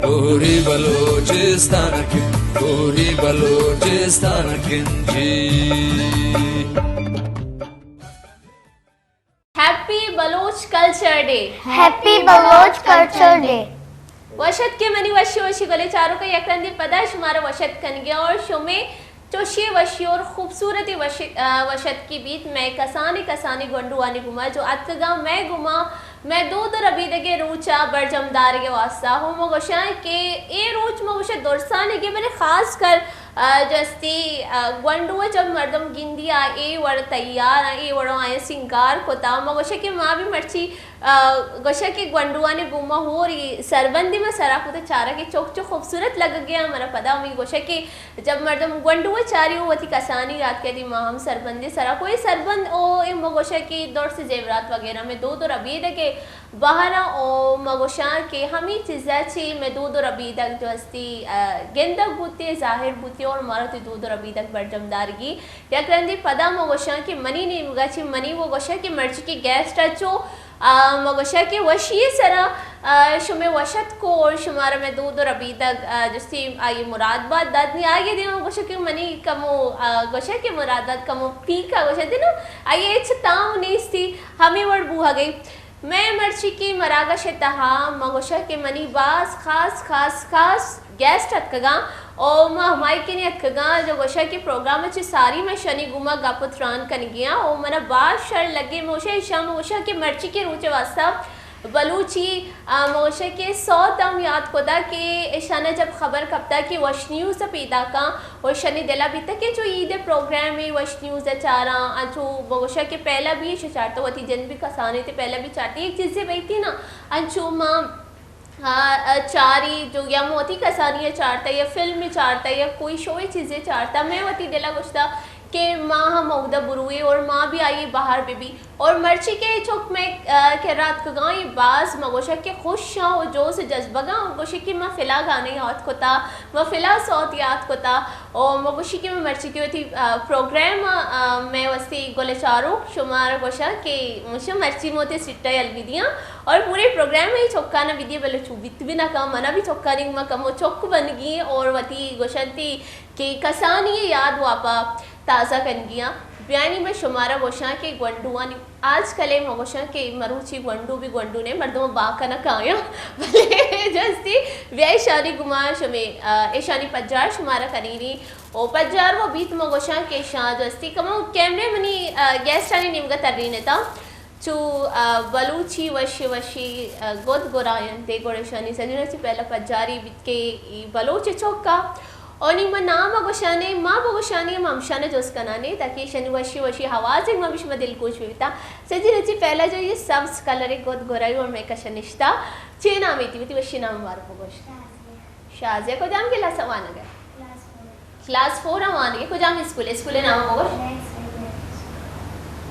کوری بلوچستان کن، کوری بلوچستان کن جی۔ Happy Baloch culture day. Happy Baloch culture day. وش اتکے منی وشی وشی گلیں چاروکاں، یک رندے پدا شمارا وش اتک کنگی اور شمے چوشی وشی اور خوبصورتی وش-، آ، وش اتکی بیت۔ مئے کسانیں کسانیں گونڈوانی گوما جو اتکگاں مئے گوما مئے دود و ربیدگے روچا برجم دارگے واسطہ۔ ہو ما گوشاں کہ اے روچ ما گوشاں درسانگے بلے خاص کر، آ، جستی، آ، گونڈو جب مردم گندی آ اے وڑ تیار آ، اے وڑ آیا سنگار کتا، ما گوشاں کہ ما بھی مرچی آ، گوشہ کہ گونڈوانی گوما ہوری سربندی ما سرا کت چارا کہ چوک چوک خوبصورت لگگیا۔ منا پدا ہمی گوشہ کہ جب مردم گونڈو چاری و وتی کسانی یاد کیتی ما ہم سربندی سرا کوئی سربند او اے ما گوشہ کہ درس زیورات وغیرہ مئے دود و ربیدگے بہرا او ما گوشاں کہ ہمی چیزا چی مئے دود و ربیدگ جو استی، آ، گندگ بوتی، ظاہر بوتی اور مارا تی دود و ربیدگ برجم دارگی۔ یک رندی پدا ما گوشاں کہ منی نیمگا چی منی وہ گوشہ کہ مرچی کہ گیسٹ اچو آ، ما گوشاں کہ وشی سرا، آ، شمے وش اتکو اور شمارا مئے دود و ربیدگ، آ، جستی آئی مراد بات دات نی آئی دیما گوشاں کہ منی کمو، آ، گوشاں کہ مراد بات کمو پیکا گوشاں دینا آئی ہچ تام نیستی ہمیں وڑ بوہگئی۔ مئے مرچی کی مراگش تہا ما گوشاں کہ منی باز خاص خاص خاص گیسٹ اتکگاں او ما ہمائی کنے اتکگاں جو گوشاں کہ پروگرام چہ ساری مئے شنی گوما گپ و تران کنگیاں او منا باز شر لگے۔ موشا ایشاں موشا کہ مرچی کے روچے واسطہ بلوچی، آ، موشا کے سوت ہم یاد کتا کہ ایشانا جب خبر کپتا کہ وش نیوز پیدا کاں اور شنی دلا بیتا کہ جو عید پروگرام میں وش نیوز چاراں انچو موشا کہ پہلا بھی ایشا چارتا وتی جن بھی کسانے تے پہلا بھی چارتی ایک چیزیں بیتی نا انچو ما آ، آ، چاری جو یا موتی کسانی ء چارتا یا فلم ء چارتا یا کوئی شوئے چیزے چارتا، میں وتی دل ء گوشتا کہ ما ہم اودا بروئے اور ما بھی آئی بہار بہ بی اور مرچی کہ چک میں، آ، کہ راتکگاں باز ما گوشا کہ خوش آں و جوش جذبگاں و گوشی کہ ما فلا گانے یاد کتا، ما فلا سوت یاد کتا و ما گوشی کہ میں مرچی کہ وتی، آ، پروگرام، آ، میں وستی گل چاروک شمارا گوشا کہ مشا مرچی موتے سٹا یل بی دیاں۔ اور پورے پروگرام ء چکانا بھی دیے بلے چو بیت بھی نہ کاں، منا بھی چکانی ما کمو چک بنگی اور وتی گوشنتی کہ کسانی یاد واپا تازہ کنگیاں۔ بیانی میں شمارا گوشاں کہ گونڈوانی آج کلے ما گوشاں کہ مروچی گونڈو بھی گونڈو نے مردم باکا نہ کایاں بلے جستی بیائی شانی گما شمے، آ، ایشانی پجار شمارا کنینی او پجار وہ بیت ما گوشاں کہ شاہ جستی کمو کیمرے منی، آ، گیسٹانی نیمگا ترینتا۔ چو، آ، بلوچی وشی وشی، آ، گد گرائینتے گڑا شانی سجنا چی پہلا پجاری بیت کہ ای بلوچ چوکا۔ اور نی ما نام گوشانے، ما بگوشانی ہم ہمشانا جوز کنانے تاکہ شانی وشی وشی حوازی ما بش ما دل گوش بیتا۔ سجنا چی پہلا جو یہ سبز کلر گد گرائی اور میں کشا نشتا۔ چے نامی تی؟ وتی وشی نام مار بگوش۔ شازیہ۔ کجام کلاس وانگ ہے؟ کلاس فور ء وانگی۔ کجام اسکول؟ اسکول ء نام ء بگوش۔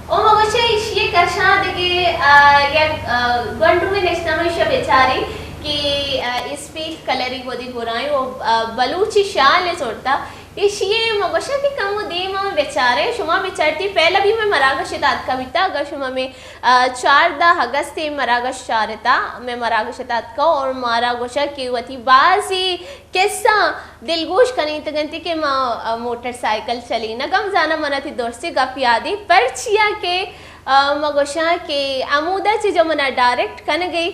او مگوش ایشی ء کشاں دگہ، آ، یک، آ، گونڈوے نشتہ من ایشی ء بچاری کہ، آ، اسپیڈ کلری گودی گرائیں و، آ، بلوچی شال ء زرتا۔ ایشی ء مگوش کہ کمو دیم ء بچارے، شما بچارتی پہلا بھی میں مراگش ء داتکا بیتا، اگر شما میں آ، چاردہ اگست ء مراگش چارتا، مئے مراگش ء تاتکا اور مارا گوشا کہ وتی بازی قصہ دلگوش کنیتگ انت کہ ما، آ، موٹر سائیکل چلینگ ہم زاناں، منا تی درستی گپ یادی پرچیا کہ، آ، ما گوشاں کہ ہمودا چہ جو منا ڈائریکٹ کنگئی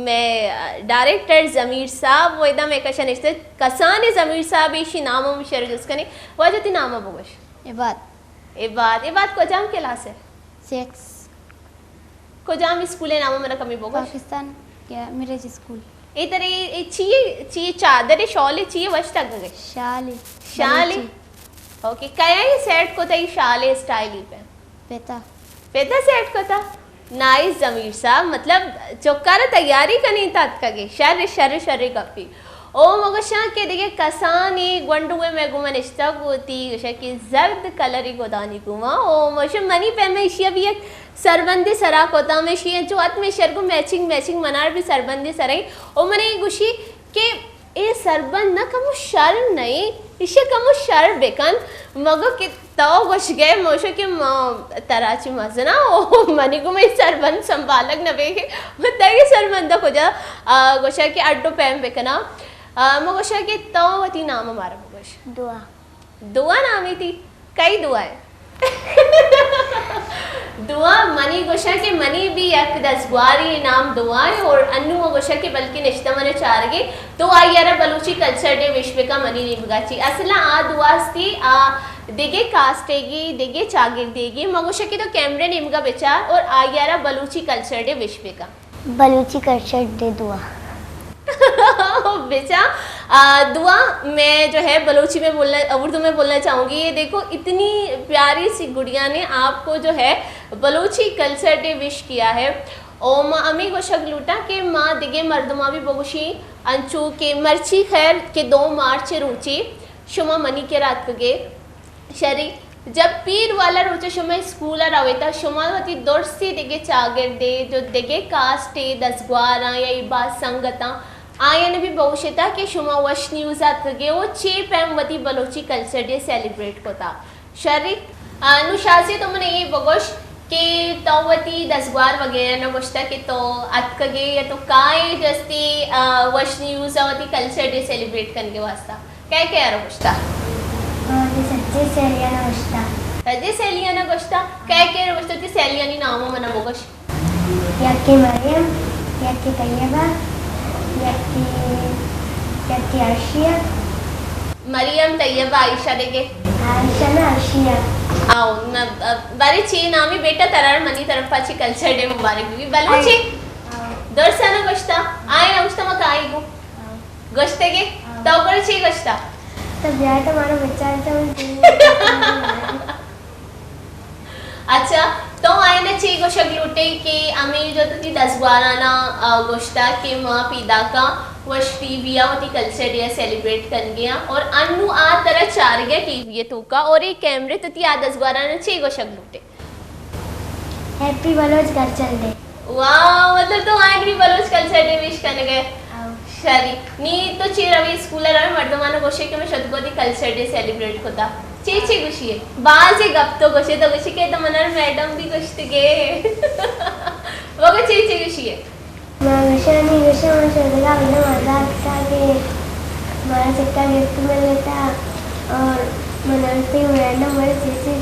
مئے، آ، ڈائریکٹر ضمیر صاحب و ادا مئے کشا نشتہ کسان ضمیر صاحب ایشی نام ہم شر جست کنی۔ واجہ تی نام بگوش۔ عباد۔ عباد، عباد کجام کلاس ہے؟ سکس۔ کجام اسکول ء نام ء منا کمی بگوش؟ Pakistan Cambridge school. اے ترے، اے چی، چی چادر شال چی وش تک گئے؟ شال۔ شال۔ بلوچی۔ اوکے، کیا یہ سیٹ کو تئی شال اسٹائل ہی پہ؟ پتا۔ پتا سیٹ کو تا؟ نائس ضمیر صاحب، مطلب چکار تیاری کنی تاتکگے، شر شر شر گپی۔ او مگوشاں کہ دگہ کسانی گونڈوے مئے گوما نشتگ وتی گوشاں کہ زرد کلری گدانی گوما۔ او مگوشاں منی پیمیں ایشی ء بھی یک سربندے سرا کتا، میں شی انچو ات میں شر گو میچنگ میچنگ منار بھی سربندے سرے۔ او منے گوشی کہ اے سربند نہ کمو شر نہیں، ایشی کمو شر بکن۔ مگو کہ تو گوشگئے موشو کہ ما ترا چی مزنا او منی گو مئی سربند سنبھالگ نہ بیگے۔ من تئی سربند کجا، آ، گوشا کہ اڈو پیم بکنا۔ آ، ما گوشاں کہ تو وتی نام ءَ مارا بگوش۔ دعا۔ دعا نامی تی؟ کئی دعا ہے؟ دعا منی گوشاں کہ منی بھی یک دزگواری نام دعا ہے اور انو ما گوشاں کہ بلکہ نشتہ منا چارگے تو آئی ءَ را بلوچی کلچر ڈے وش بکا منی نیمگا چی۔ اصلا آ دعا استی، آ دگے کاسٹے گی، دگے چاگردے گی۔ ما گوشاں کہ تو کیمرے نیمگا بچار اور آئی ءَ را بلوچی کلچر ڈے وش بکا۔ بلوچی کلچر ڈے دعا۔ بچا، آ، دعا، میں جو ہے بلوچی میں بولنا، اردو میں بولنا چاہوں گی۔ یہ دیکھو، اتنی پیاری سی گڑیا نے آپ کو جو ہے بلوچی کلچر ڈے وش کیا ہے۔ او ما ہمے گوشگ لوٹاں کہ ما دگہ مردماں بھی بگوشی، انچو کہ مرچی خیر کہ دو مارچ روچے شما منی کرا اتکگے۔ شری، جب پیر والا روچ شما اسکول ءَ رویتا، شما وتی درستی دگہ چاگردے، جو دگہ کاسٹے دزگواراں یا ای باز سنگتاں، آیان بھی بوشتا کہ شما وش نیوز اتکگے و چے پیم وتی بلوچی کلچر ڈے سیلیبریٹ کتا۔ شری، آ، نو شازیہ تو من اے بگوش کہ تو وتی دزگوار وغیرہ نہ گوشتا کہ تو اتکگے یا تو کائے جستی، آ، وش نیوز ءَ وتی کلچر ڈے سیلیبریٹ کنگے واسطہ؟ کئے کئے ءَ را گوشتا؟ آ، وتی سجی سہیلیاں ءَ گوشتا۔ سجی سہیلیاں ءَ گوشتا؟ کئے کئے ءَ را گوشتا؟ وتی سہیلیانی نام ءَ منا بگوش۔ یکے مریم، یکے طیبہ، یکے، یکے عرشیہ۔ مریم، طیبہ، عائشہ دگہ؟ عائشہ نہ، عرشیہ۔ آؤ، نہ، بارے چی نامی بیٹا ترا منی طرفا چی کلچر ڈے مبارک بی۔ بلوچی؟ آؤ۔ درسا نہ گوشتا؟ آئے نہ گوشتا ما کائے گو؟ آؤ۔ گوشتگے؟ ہاں۔ تو گڑا چی گوشتا؟ تو بیا تو مارا بچار تو من تئی اچھا، تو آئینا چی گوشگ لوٹے کہ ہمیں جو تو تی دزگوارانا، آ، گوشتا کہ ما پیداکا وش ٹی وی آ وتی کلچر ڈے سیلیبریٹ کنگے آں اور انو آ ترا چارگے ٹی وی توکا اور اے کیمرے تو تی آ دزگوارانا چی گوشگ لوٹے؟ ہیپی بلوچ کلچر ڈے۔ واہ، مطلب تو آئیں بھی بلوچ کلچر ڈے وش کنگے۔ ہاں۔ شری، نی تو چی روی اسکول روی مردمان گوشے کہ میں شد کو دی کلچر ڈے سیلیبریٹ کتا۔ چی چی گوشی ہے؟ بازی گپ تو گوشے تو گوشی کہ تو منر میڈم بھی گوشتگے۔ وہ چی چی گوشی ہے؟ ما گوشانی گوشاں ما شودگا بنا مزاک کتا کہ مارا چکا گفٹ ملتا اور منرتی میڈم بڑے چیچی۔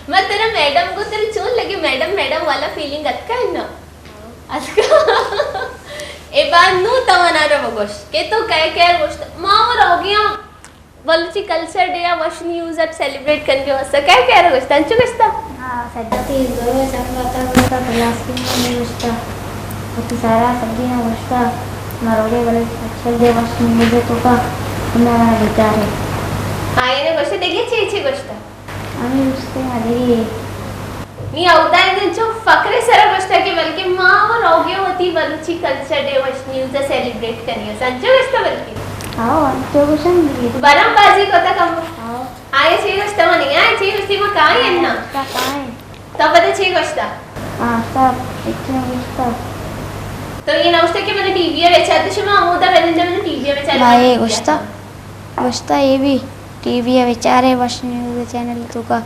ما ترا میڈم کو ترا چون لگے؟ میڈم، میڈم والا فیلنگ اتکا ہے نا؟ اتکا۔ اے بار نو تو منارا بگوش کہ تو کئے کئے گوشت ما اور ہو گیا۔ بلوچی کلچر ڈے ء وش نیوز ء سیلیبریٹ کنگے واسطہ کئے کئے ء گوشتہ؟ انچو گوشتہ؟ ہاں، سجا تی دو چند باتاں گوشتہ، پلاسٹک ء گوشتہ، وتی سارا سبزی ء گوشتہ، مروگے بلے کلچر ڈے وش نیوز ء توکا انہاں منا بچارے۔ ہاں، انہاں گوشتہ، دگہ چے چے گوشتہ؟ ہمیں گوشتہ، دگہ نی اودا انچو فخر سرا گوشتہ کہ بلکہ ما و روگے وتی بلوچی کلچر ڈے وش نیوز ء سیلیبریٹ کنی، سجا گوشتہ بلکہ؟ ہاں، انچو گوشن دیگہ۔ برم بازی کتا کم۔ ہاں۔ آیا چی گوشتہ منی؟ آیا چی گوشتی ما کائیں نا؟ تا کائیں۔ تا پتہ چی گوشتہ؟ ہاں، تا اچھا گوشتہ۔ تو یہ نہ گوشتہ کہ من ٹی وی ء بچار، تو شما ہمودا بنندے من ٹی وی ء بچار۔ ما یہ گوشتہ، گوشتہ یہ بھی ٹی وی ء بچارے وش نیوز چینل توکا۔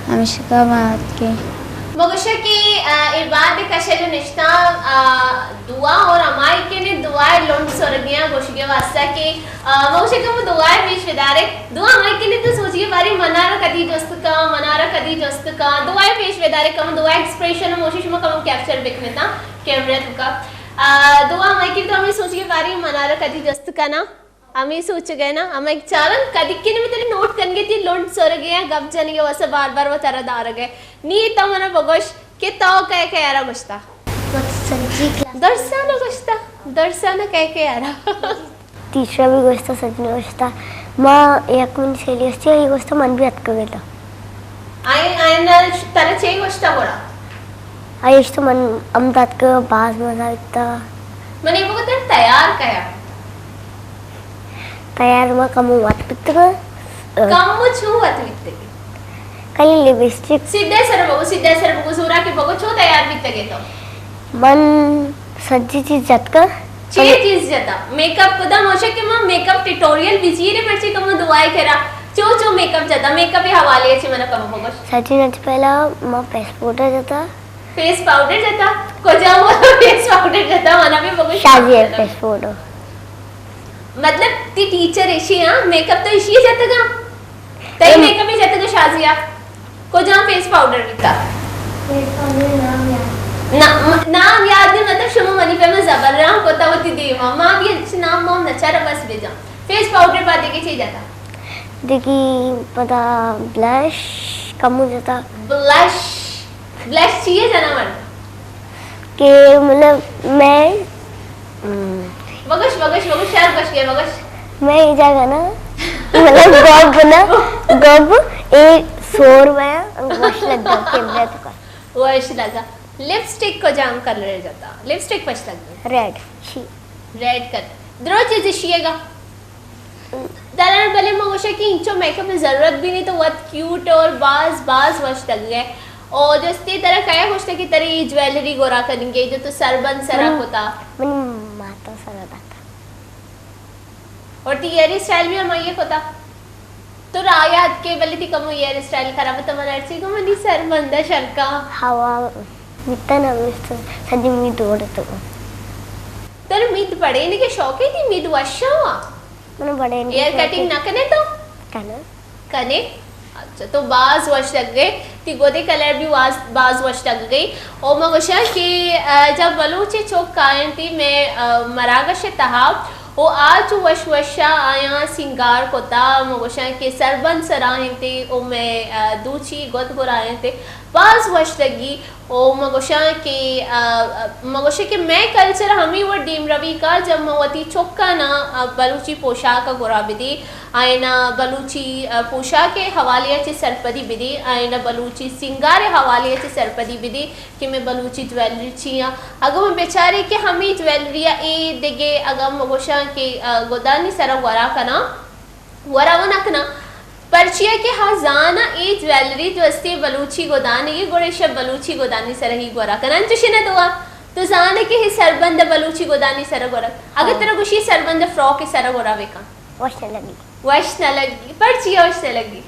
ہمیشکا ما اتکیں۔ ما گوشاں کہ، آ، اے بات کشل نشتاں، آ، دعا اور ہمائی کے نے دعا لنڈ سرگیاں گوشگے واسطہ کہ، آ، ما گوشاں کہ وہ دعا پیش بدارے۔ دعا ہمائی کے نے تو سوچ کے باری منارا کدی جست کا، منارا کدی جست کا۔ دعا پیش بدارے، کم دعا ایکسپریشن موشی شما کم کیپچر بکنتا کیمرہ تو کا۔ آ، دعا ہمائی کے تو ہمیں سوچ کے باری منارا کدی جست کا نا۔ ہمے سوچگ ء نا، ہمے چارن کدی کہ نمی تری نوٹ کنگے تی لنڈ سرگے ء گپ جنگے واسہ بار بار و ترا دارگ ء۔ نی تو منا بگوش کہ تو کئے کئے ء را گوشتا؟ وت سجی کلاس۔ درسانا گوشتا؟ درسانا کئے کئے ء را؟ ٹیچر بھی گوشتا، سجی گوشتا۔ ما یک منی سیلی استی، یہ گوشتا من بھی اتکگے تا۔ آئین، آئین ترا چے گوشتا گڑا؟ آئیش تو من ہم داتکگا باز مزہ بیتا۔ من اے بگو ترا تیار کیا؟ تیار ما کمو وت بیتگا۔ کمو چو وت بیتگی؟ کلی لپسٹک۔ سیدھے سر بگو، سیدھے سر بگو، زورا کہ بگو، چو تیار بیتگے تو؟ من سجی چیز جتکا۔ چے چیز جتا؟ میک اپ کدا؟ موشک کہ ما میک اپ ٹیوٹوریل بچیرے مرچی کمو دعائے کرا۔ چو چو میک اپ جتا؟ میک اپ حوالے چی منا کمو بگوش۔ سجی نچ پہلا ما فیس پاؤڈر جتا۔ فیس پاؤڈر جتا؟ کجا وہ فیس پاؤڈر جتا؟ منا بھی بگوش۔ Shazi face powder. مطلب، تی ٹیچر ایشی، ہاں، میک اپ تو ایشی جتگا؟ تئی اے میک اپ ہی جتگا، شازیہ؟ کجام فیس پاؤڈر بیتا؟ فیس پاؤڈر نام یاد۔ نا-، م-، نام یاد نہیں، مطلب، شما منی پہ میں زبر رہا کتا وتی دیما۔ ما بھی اچ نام وام نچارا، بس بجا۔ فیس پاؤڈر بعد دیگہ چی جتا؟ دیگہ پدا بلش کمو جتا۔ بلش؟ بلش چیئے جنور؟ کہ مطلب میں، ہم۔ بگش، بگش، بگش، شر بگش گئے، بگش۔ میں یہ جگہ نا، مطلب گوب نا، گوب اے سور میں وش لگا کیمرہ تو کا۔ وش لگا۔ لپسٹک کجام کلر جتا؟ لپسٹک وش لگی؟ ریڈ، شی۔ Red colour. درو چیز شیئے گا۔ دلان بلے ما گوشا کہ انچو میک اپ ضرورت بھی نہیں، تو وت کیوٹ اور باز، باز وش لگ گئے۔ اور جستے ترا کیا گوشتا کہ ترا یہ جویلری گورا کرنگے، جو تو سربند سرا من، کتا؟ منی ماتا سرا داتا۔ اور تی ہیئر اسٹائل بھی ہمائی کتا؟ تو را یاد کے بلے تی کمو ہیئر اسٹائل خراب، تو من ارچی کو منی سربند شرکا۔ ہوا، متنا مست، سجی می دوڑ تو۔ تر مید پڑے نے کہ شوق ہے تی مید وشا ہوا؟ من بڑے ہیئر کٹنگ نہ کنے تو؟ کنے۔ کنے؟ اچھا، تو باز وش لگ گئے، تی گودے کلر بھی باز، باز وش لگ گئی۔ او ما گوشاں کہ، آ، جب بلوچ چوک کائیں تی میں، آ، مراگش تہا، او آ چو وش وشا آیاں سنگار کتا، ما گوشاں کہ سربند سراہیں تے، او میں، آ، دوچی گد گرائیں تے، باز وش لگی۔ او ما گوشاں کہ، آ، آ، ما گوشاں کہ مئے کلچر ہمے وڑ دیمروی کا، جب ما وتی چکانا، آ، بلوچی پوشاک ء گورا بدی، آئینا بلوچی، آ، پوشاک ء حوالے ء چہ سرپدی بدی، آئینا بلوچی سنگار ء حوالے ء چہ سرپدی بدی کہ مئے بلوچی جویلری چی آں۔ اگاں ما بچارے کہ ہمے جویلری ء اے دگہ، اگاں ما گوشاں کہ، آ، گدانی سرا گورا کناں، گورا و نہ کناں، پرچیا کہ ہا زاناں اے جویلری جو استی بلوچی گدانی، گڑا ایشا بلوچی گدانی سرا ہی گورا کناں۔ انچوشی نہ دوا، تو زانے کہ ہے سربند بلوچی گدانی سرا گورا۔ اگہ ہاں۔ ترا گوشی سربند فراک سرا گورا بکن۔ وش نہ لگی۔ وش نہ لگی۔ پرچیا وش نہ لگی؟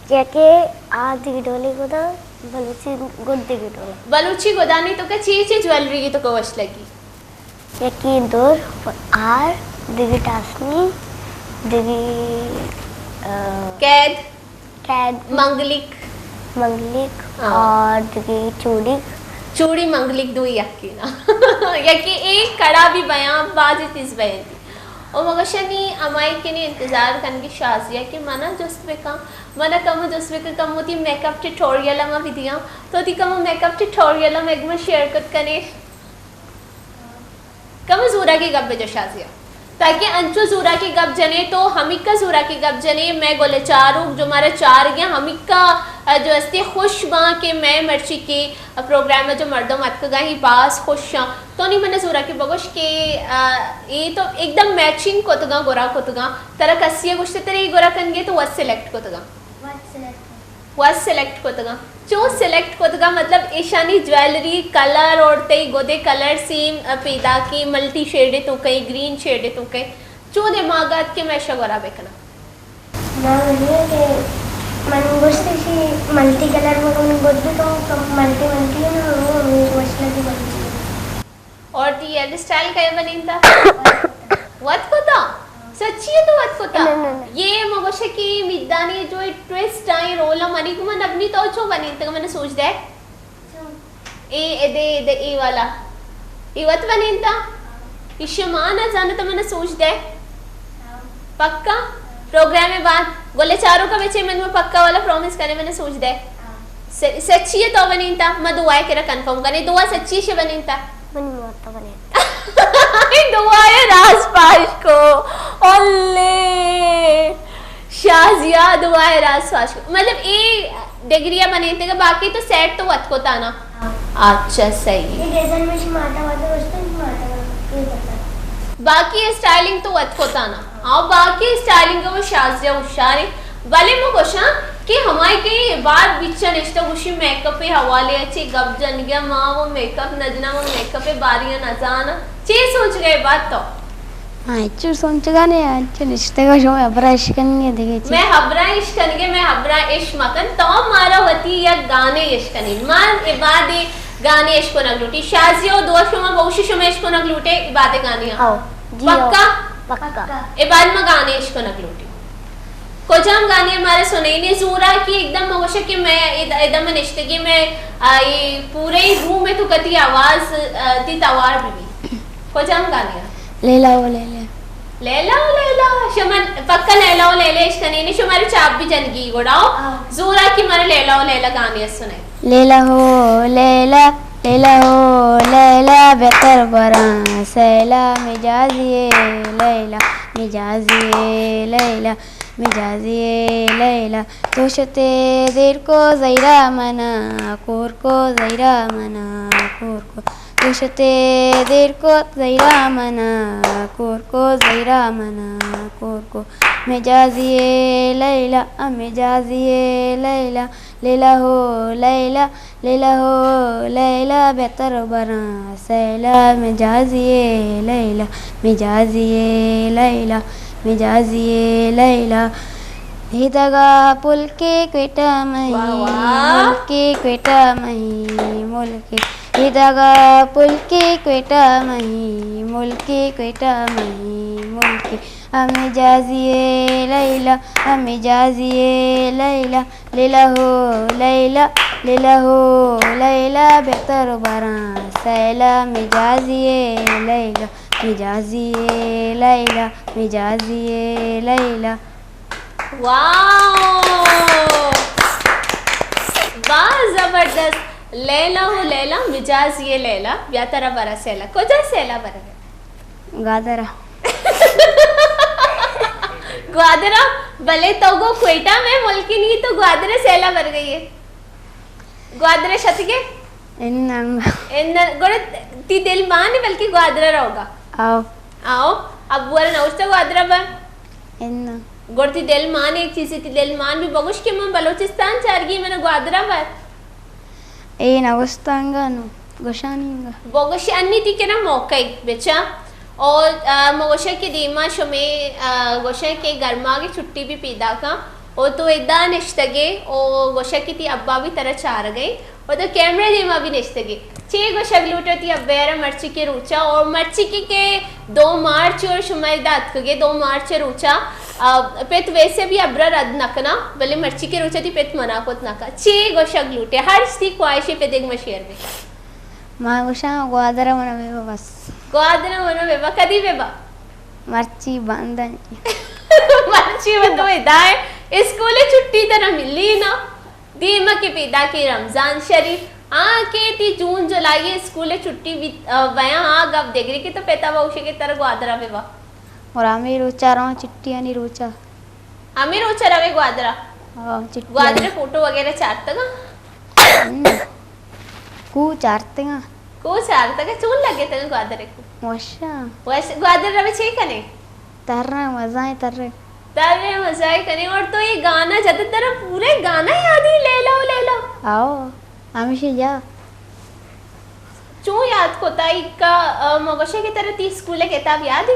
چیاکہ آ دگہ ڈولے گدا، بلوچی گد دگہ ڈولے۔ بلوچی گدانی تو کہ چی چی جویلری تو کہ وش لگی؟ یکی دور، ہار، دگہ ٹاسنی، دگہ، آ، قید۔ قید۔ منگلیک۔ منگلیک ہاں۔ اور دگہ چوڑیک۔ چوڑی منگلیک دوئی یکی نا۔ یکی ایک کڑا بھی بیاں، بازی چیز بیاں تھی۔ او مگشنی امائی کنی انتظار کنگی شازیہ کہ منا جست بکن، منا کم جست بکن، کم وتی میک اپ ٹیوٹوریل ما بھی دیاں، تو تی کم میک اپ ٹیوٹوریل ما ایک من شیئر کت کنے۔ کمو زوراکی گپ بجو شازیہ، تاکہ انچو زوراکی گپ جنے تو ہمیکا زوراکی گپ جنے، مئے گل چاروک جو مارا چارگیاں ہمیکا، ء، جو استی خوش باں کہ مئے مرچی کے پروگرام ء جو مردم اتکگاں ہی باز خوش آں۔ تو نی من زوراکی بگوش کہ، ء، اے تو ایک دم میچنگ کتگاں، گورا کتگاں۔ ترا کسی ء گوشتے ترا اے گورا کنگے تو وت سلیکٹ کتگاں۔ وت سلیکٹ وت سلیکٹ کتگاں۔ چون سلیکٹ کتگاں؟ مطلب ایشانی جویلری، کلر اور تئی گدے کلر سیم، ء، پیداکی ملٹی شیڈے تو کئی، گرین شیڈے تو کئی۔ چون دماغ ات کہ میں شگورا بکناں؟ ما گوشی کہ من گوشت شی ملٹی کلر مگن گد تو ملٹی ملٹی ہے نا، وہ ہمیں وش لگی بلوچی۔ اور تی ہیئر اسٹائل کئے بنینتا؟ وت کتا؟ سچی ہے تو وت کتا؟ نہ، نہ، نہ۔ یہ مگوشے کہ میدانی جو ٹویسٹ آئیں رول منی کو من اپنی تو چو بنینتا من سوچ دے۔ اے، اے دے، اے دے، اے والا۔ اے وت بنینتا؟ ایشی ما نہ زانتا من سوچ دے۔ پکا؟ پروگرام بعد گلے چاروں کا بچے من میں پکا والا پرومس کرے من سوچ دے۔ س-، سچی ہے تو بنینتا، ما دعا کرا کنفرم کنے، دعا سچی شے بنینتا۔ منی موت تو بنینتا۔ دعا ہے راز پاش کو۔ اللہ۔ شازیہ دعا ہے راز پاش کو۔ مطلب اے ڈگری بنینتے کہ باقی تو سیٹ تو وت کو تانا۔ ہاں۔ اچھا، صحیح۔ یہ ڈیزائن میں شی ماتا واتا واسطے نہیں ماتا واتا، یہ پتا۔ باقی اسٹائلنگ تو وت کو تانا۔ آؤ باقی اسٹائلنگ ء وہ شازیہ ہوشیار ہے۔ بلے من گوشاں کہ ہمائی کہ اے بار بچا نشتہ گوشی میک اپ ء حوالے ء چے گپ جنگیا، ما وہ میک اپ نہ جنا، وہ میک اپ ء باری ء نہ زانا۔ چے سوچ گئے بات تو؟ ہاں، چو سوچگا نے، چو نشتگا شما ہبرا اش کنگے دیگه چی؟ میں ہبرا اش کنگے، میں ہبرا اش مکن، تو مارا وتی یک گانے اش کنی۔ من عبادے گانے اش کنگ لوٹی۔ شازیہ و دعا شما بوشی شما اش کنگ لوٹے عبادے گانے ہاں۔ ہاں، جی ہاں۔ پکا؟ پکا۔ اے بعد ما گانے اشکنگ لوٹی۔ کجام گانے مارا سنینے؟ زوراکی، ایک دم ما گوشے کہ میں اد-، ادم نشتگی میں، آ، اے پورے روم تو کتی آواز، آ، تی توار بھی بھی۔ کجام گانے؟ لیلا او لیلا۔ لیلا او لیلا۔ شما پکا لیلا او لیلا اشکنینے، شمارا چاپ بھی جنگی گڑا۔ ہاں۔ زوراکی مارا لیلا او لیلا گانے سنے۔ لیلا ہو لیلا، لیلا ہو لیلا، بہتر براں سیلا، مجازی لیلا، مجازی لیلا، مجازی لیلا۔ تو شتے دیر کو زہیرا منا، کور کو زہیرا منا، کور کو۔ تو شتے دیر کو زہیرا منا، کور کو زہیرا منا، کور کو۔ مجازی لیلا، مجازی لیلا، لیلا ہو لیلا، لیلا ہو لیلا، بہتر براں سیلا، مجازی لیلا، مجازی لیلا، مجازی لیلا۔ ہدگا پلکی کوئٹہ مہی، واہ واہ۔ ملکی کوئٹہ مہی، ملکی۔ ہدگا پلکی کوئٹہ مہی، ملکی کوئٹہ مہی، ملکی۔ مجازی لیلا، مجازی لیلا، لیلا ہو لیلا، لیلا ہو لیلا، بہتر براں سیلا، مجازی لیلا، مجازی لیلا، مجازی لیلا۔ واو! واہ، زبردست۔ لیلا ہو لیلا، مجازی لیلا، بیا ترا برا سیلا۔ کجا سیلا برگے؟ گوادر ءَ۔ گوادر ءَ؟ بلے تو گوں کوئٹہ مئے ملکی نی، تو گوادر ءَ سیلا برگئی ئے؟ گوادر ءَ شتگے؟ اناں۔ اناں، گڑا تی دل مان بلکہ گوادر ءَ روگا؟ آؤ۔ آؤ، ابو ءَ را نوشتہ گوادر ءَ بر؟ اناں۔ گڑا تی دل مان ایک چیزے، تی دل مان بھی بگوش کہ من بلوچستان چارگی، من گوادر ءَ بر۔ اے نہ گوشتانگا نو گوشانی انگا۔ بگوش انی تی کنا موقع بچا۔ او، آ، ما گوشاں کہ دیما شمے، آ، گوشاں کہ گرماگی چھٹی بھی پیدا کن۔ او تو ادا نشتگے، او گوشاں کہ تی ابا بھی ترا چارگے۔ او تو کیمرہ دیما بھی نشتگے۔ چے گوشگ لوٹے تی ابا را مرچی کے روچا، او مرچی کے کہ دو مارچ اور شما ادا اتکگے، دو مارچ روچا، آ، پت ویسے بھی ابرا رد نہ کنا، بلے مرچی کے روچا تی پت منع کت نہ کن۔ چے گوشگ لوٹے؟ ہر چی تی خواہشے پہ دگ ما شیئر بے۔ ما گوشاں گوادر ءَ من بے بس۔ گوادر ءَ من بے با، کدی بے با؟ مرچی بند انت۔ مرچی و تو ادا ئے، اسکول چھٹی ترا ملی نا۔ دیما کہ پیدا کے رمضان شریف، آ کہ تی جون جولائی اسکول چھٹی بیت، آ، بیاں آ گپ دگری کہ تو پتا با گوشے کہ ترا گوادر ءَ بے با۔ اور ہمے روچا رواں چھٹیانی روچا۔ ہمے روچا روے گوادر ءَ؟ ہاں، چھٹی۔ گوادر ءِ فوٹو وغیرہ چارتگاں؟ ہم۔ کو چارتگاں؟ کو چارتگاں؟ چون لگے تگاں گوادر ءِ کو؟ وشاں۔ وش، گوادر روے چے کنے؟ ترے، مزہ ئے ترے۔ ترے مزہ ئے کنے۔ اور تو یہ گانا جت، ترا پورے گانا یاد ئے، لیلا او لیلا؟ آؤ۔ ہمیشی جا۔ چون یاد کتا ایکا، آ، ما گوشے کہ ترا تی اسکول کتاب یاد ئے؟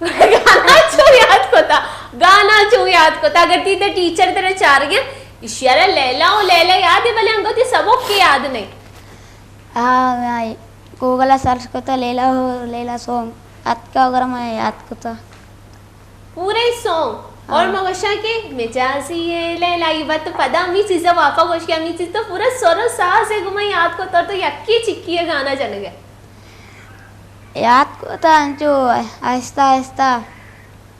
گانا چون یاد کتا؟ گانا چون یاد کتا؟ اگر تی تے ٹیچر ترا چارگے، اشیارا لیلا او لیلا یاد ئے، بلے انگو تی سبق کے یاد نہیں۔ ہاں، میں گوگل سرچ کتا لیلا او لیلا سونگ، اتکا اگر میں یاد کتا۔ پورے سونگ۔ اور ہاں۔ ما گوشاں کہ مجازی اے لیلا، یہ بات تو پدا ہمی چیزا واپا گوش کہ ہمی چیز تو پورا سر و ساز ئے گما یاد کو، تو تو یکی چکی ئے گانا جنگ ئے۔ یاد کو تا انچو آہستہ آہستہ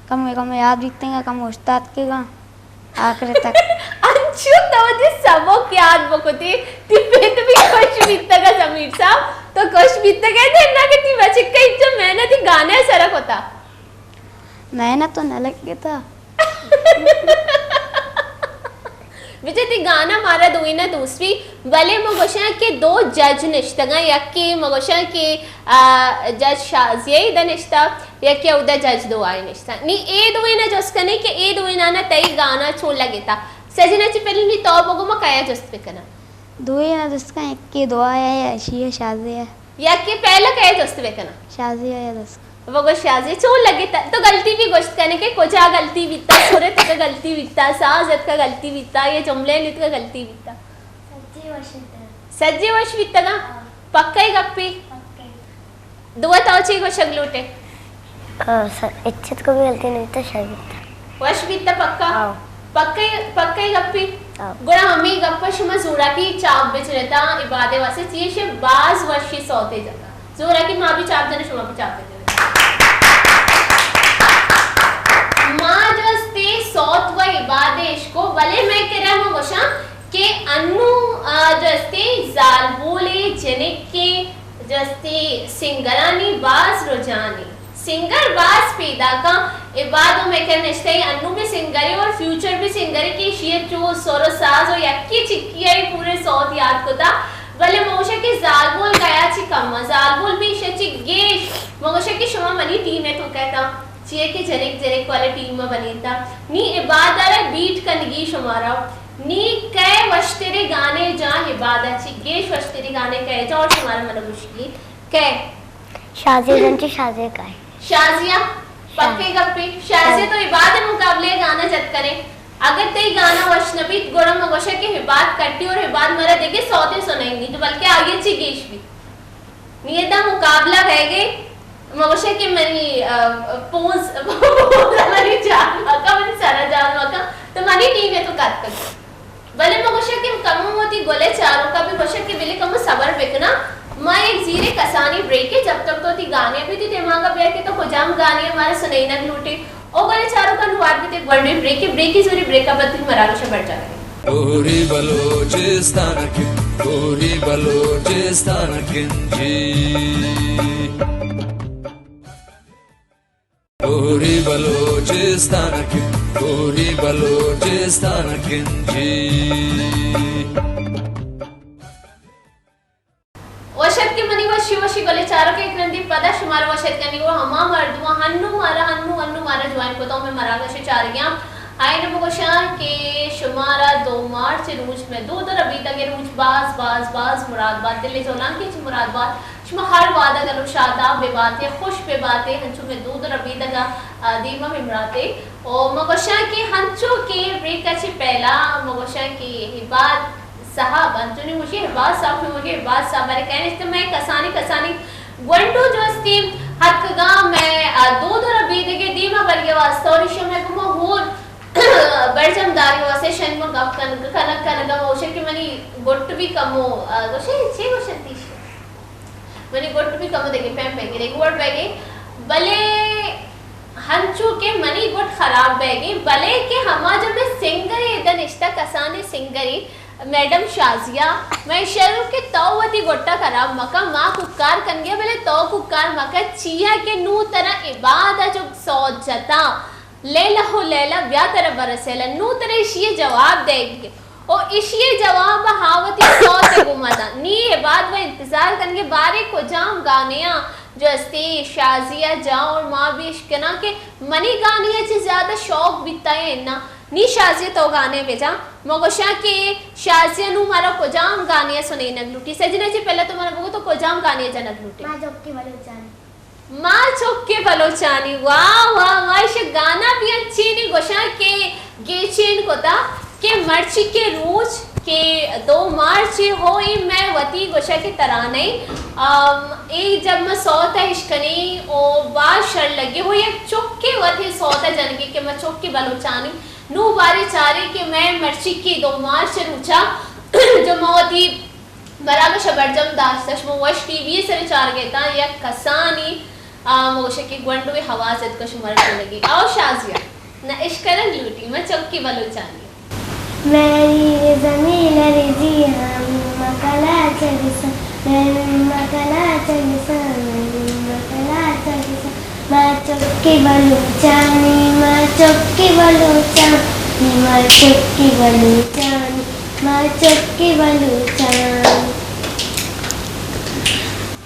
کم کم یاد بیتگا، کم استاد کے گا آخر تک۔ انچو تو وتی سبق یاد بکتے، تی پت بھی خوش بیتگا ضمیر صاحب، تو خوش بیتگے تے نہ کہ تی بچکا انچو محنت گانے سرا کتا۔ محنت تو نہ لگتا۔ بچے تی گانا مارا دوئینا دوست بی، بلے ما گوشاں کہ دو جج نشتگاں، یکے ما گوشاں کہ، آ، جج شازیہ ادا نشتا، یکے اودا جج دعائے نشتا۔ نی اے دوئینا جست کنے کہ اے دوئینانا تئی گانا چون لگتا؟ سجنا چی پہلے نی تو بگو ما کیا جست بکناں؟ دوئینا جست کن، یکے دعائے، اشی شازیہ۔ یکے پہلا کئے جست بکناں؟ شازیہ ءَ جست کن۔ بگو شازیہ، چون لگتا؟ تو غلطی بھی گوشت کنے کہ کجا غلطی بیتا، سر اتکا غلطی بیتا، ساز اتکا غلطی بیتا، یا جملہ اتکا غلطی بیتا؟ سجی وش بیتگا۔ سجی وش بیتگا؟ ہاں۔ پکا ئے گپے؟ پکا ئے۔ دعا تو چے گوشگ لوٹے؟ آ، سر، اچت کو بھی غلطی نہیں بیتا، شر بیتا۔ وش بیتا پکا؟ آؤ۔ پکا، پکا گپی؟ آؤ۔ گڑا ہمیں گپ شما زوراکی چاپ بچنتا عبادے واسطے، چیشے باز وشی صوتے جتا۔ زوراکی ما بھی چاپ جنے، شما بھی چاپ بجنے۔ ما جو استے صوت و عبادے اشکو، بلے میں کرا ما گوشاں کہ انو، آ، جو استے زالبولے جنکے جو استے سنگرانی باز رجحانے۔ سنگر باز پیداکاں، اے بعد و میں کہ نشتہ انو بھی سنگرے اور فیوچر بھی سنگرے کہ شیر چو سر و ساز و یکی چکی آئی پورے صوت یاد کتا، بلے موشہ کہ زالبول گیا چی کم، زالبول بھی شہ چی گیش، موشہ کہ شما منی ٹیم ہے تو کہتا، چیئے کہ جنک جنک والے ٹیم میں بنیتا، نی عبادہ رے بیٹ کنگی شمارا، نی کئے وشترے گانے جاں عبادہ چی گیش وشترے گانے کئے جاں اور شمارا من گوشگی کئے؟ شازیہ جنچو شازیہ کائے۔ شازیہ، پکے گپے۔ شازیہ تو عباد مقابلے گانا جت کرے۔ اگر تئی گانا وش نہ بیت، گڑا ما گوشا کہ عباد کٹی اور عباد مرا دیگے سوتے سنائیں گی، تو بلکہ آگے چی گیش بیت۔ نی ادا مقابلہ بہ گئے، ما گوشا کہ منی، آ، پونز، پونز منی جان مکا، منی سرا جان مکا، تو منی ٹیم ہے تو کت کت۔ بلے ما گوشاں کہ کمو وتی گل ءِ چاروکاں بہ گوشاں کہ بلے کمو صبر بہ کناں، ما یک زیرے کسانیں بریکے، جب تک تو وتی گانے ءَ بہ وتی دماغ ءَ بیار کہ تو کجام گانے ءَ مارا سنئینگ لوٹ ئے۔ او گل ءِ چاروکاں، نوں وار بیت یک گونڈیں بریکے، بریکے زوری، بریک ءَ پد ما مراگش ءَ بر جاگ ءَ ایں۔ کوری بلوچستان کہ، کوری بلوچستان کنجی۔ کوری بلوچستان کہ، کوری بلوچستان کنجی۔ وش اتک ئے منی وشی وشی گل ءِ چاروکاں، یک رندے پدا شمارا وش اتک کنیں گوں ہما مردماں ہنو مارا، ہنو، ہنو مارا جوائن کتا، مئے مراگش ءَ چارگیاں۔ آئین بگوشاں کہ شمارا دو مارچ ءِ روچ، مئے دود ءُ ربیدگ ءِ روچ باز، باز، باز مراد بات، دل ءِ جہلانکی چہ مراد بات۔ شما ہر وہد ءَ گل ءُ شاداب بہ بات ئے، خوش بہ بات ئے، ہنچو مئے دود ءُ ربیدگ ءَ، آ، دیما بہ مرات ئے۔ او ما گوشاں کہ ہنچو کہ بریک ءَ چہ پہلا ما گوشاں کہ عباد صاحب، انچو نی گوشی عباد صاحب، نی گوشی عباد صاحب، بلے کئے نشتہ مئے کسانی کسانی گونڈو جو استی ہتکگاں، مئے، آ، دود ءُ ربیدگ ءِ دیما برگ ءِ واسطہ اور ایشی مئے گوما ہور برجم داری واسطہ شنگ ما گپ کنگ، کنگ، کنگ ءَ ما گوشاں کہ منی گٹ بھی کمو، آ، گوشے، چے گوشنتی؟ منی گٹ بھی کمو دگہ پیم پیم گرے گوڑ بیگے، بلے ہنچو کہ منی گٹ خراب بیگے، بلے کہ ہما جو مئے سنگرے ادا نشتہ، کسانیں سنگرے، میڈم شازیہ، من شروع کہ تو وتی گٹا خراب مکن، ما کوکار کنگے، بلے تو کوکار مکن، چیا کہ نوں ترا عباد ءَ جو سوت جتا، لیلا ہو لیلا، بیا ترا برسیلا، نوں ترا ایشی ءِ جواب دیگ ءَ۔ او ایشی ءِ جواب ءَ ہا وتی سوت ءَ گوما داں۔ نی عباد و انتظار کنگے بارے کجام گانے آں جو استی شازیہ جاں اور ما بھی اشکناں کہ منی گانے ءَ چہ زیادہ شوق بیتا یا انا۔ نی شازیہ تو گانے بجاں۔ ما گوشاں کہ شازیہ نوں مارا کجام گانے ءَ سنینگ لوٹی؟ سجنا جی پہلا تو مارا بگو تو کجام گانے ءَ جنگ لوٹے؟ ما چکی بلوچانی۔ ما چک بلوچانی، واہ، واہ، واہ، ایشی گانا بھی انچینی گوشاں کہ گیچین کتا کہ مرچی کے روچ کہ دو مارچ ہو، اے میں وتی گوشاں کہ ترانے، ام، اے جب ما سوت اشکنی او باز شر لگی ہو، یک چکے وتی سوت جنگی کہ ما چک بلوچانی، نوں بارے چارے کہ میں مرچی کے دو مارچ روچا جو ما وتی مراگش ءَ برجم داشتہ، شما وش ٹی وی ءِ سر ءَ چارگ ءَ اتاں، یک کسانی، آ، ما گوشاں کہ گونڈوے ہواز اتکا شمارا چو لگی۔ آؤ شازیہ، نہ اشکنگ لوٹی، ما چکی بلوچانی۔ میری زمین لرزی ہم مکلا چلسا، میری مکلا چلسا، میری مکلا چلسا۔ ما چکی بلوچانی، ما چکی بلوچانی، ما چکی بلوچانی، ما چکی بلوچانی۔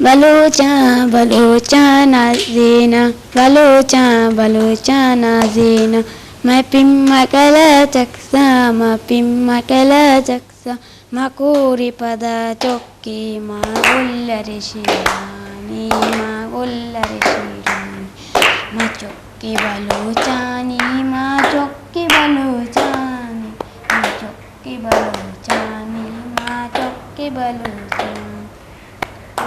بلوچاں، بلوچاں نازیناں، بلوچاں، بلوچاں نازیناں، مئے پیم مکلا چکساں، ما پیم مکلا چکساں۔ ما کوری پدا چکی، ما گلر شیرانی، ما گلر شیرانی۔ ما چکی بلوچانی، ما چکی بلوچانی، ما چکی بلوچانی، ما چکی بلوچانی۔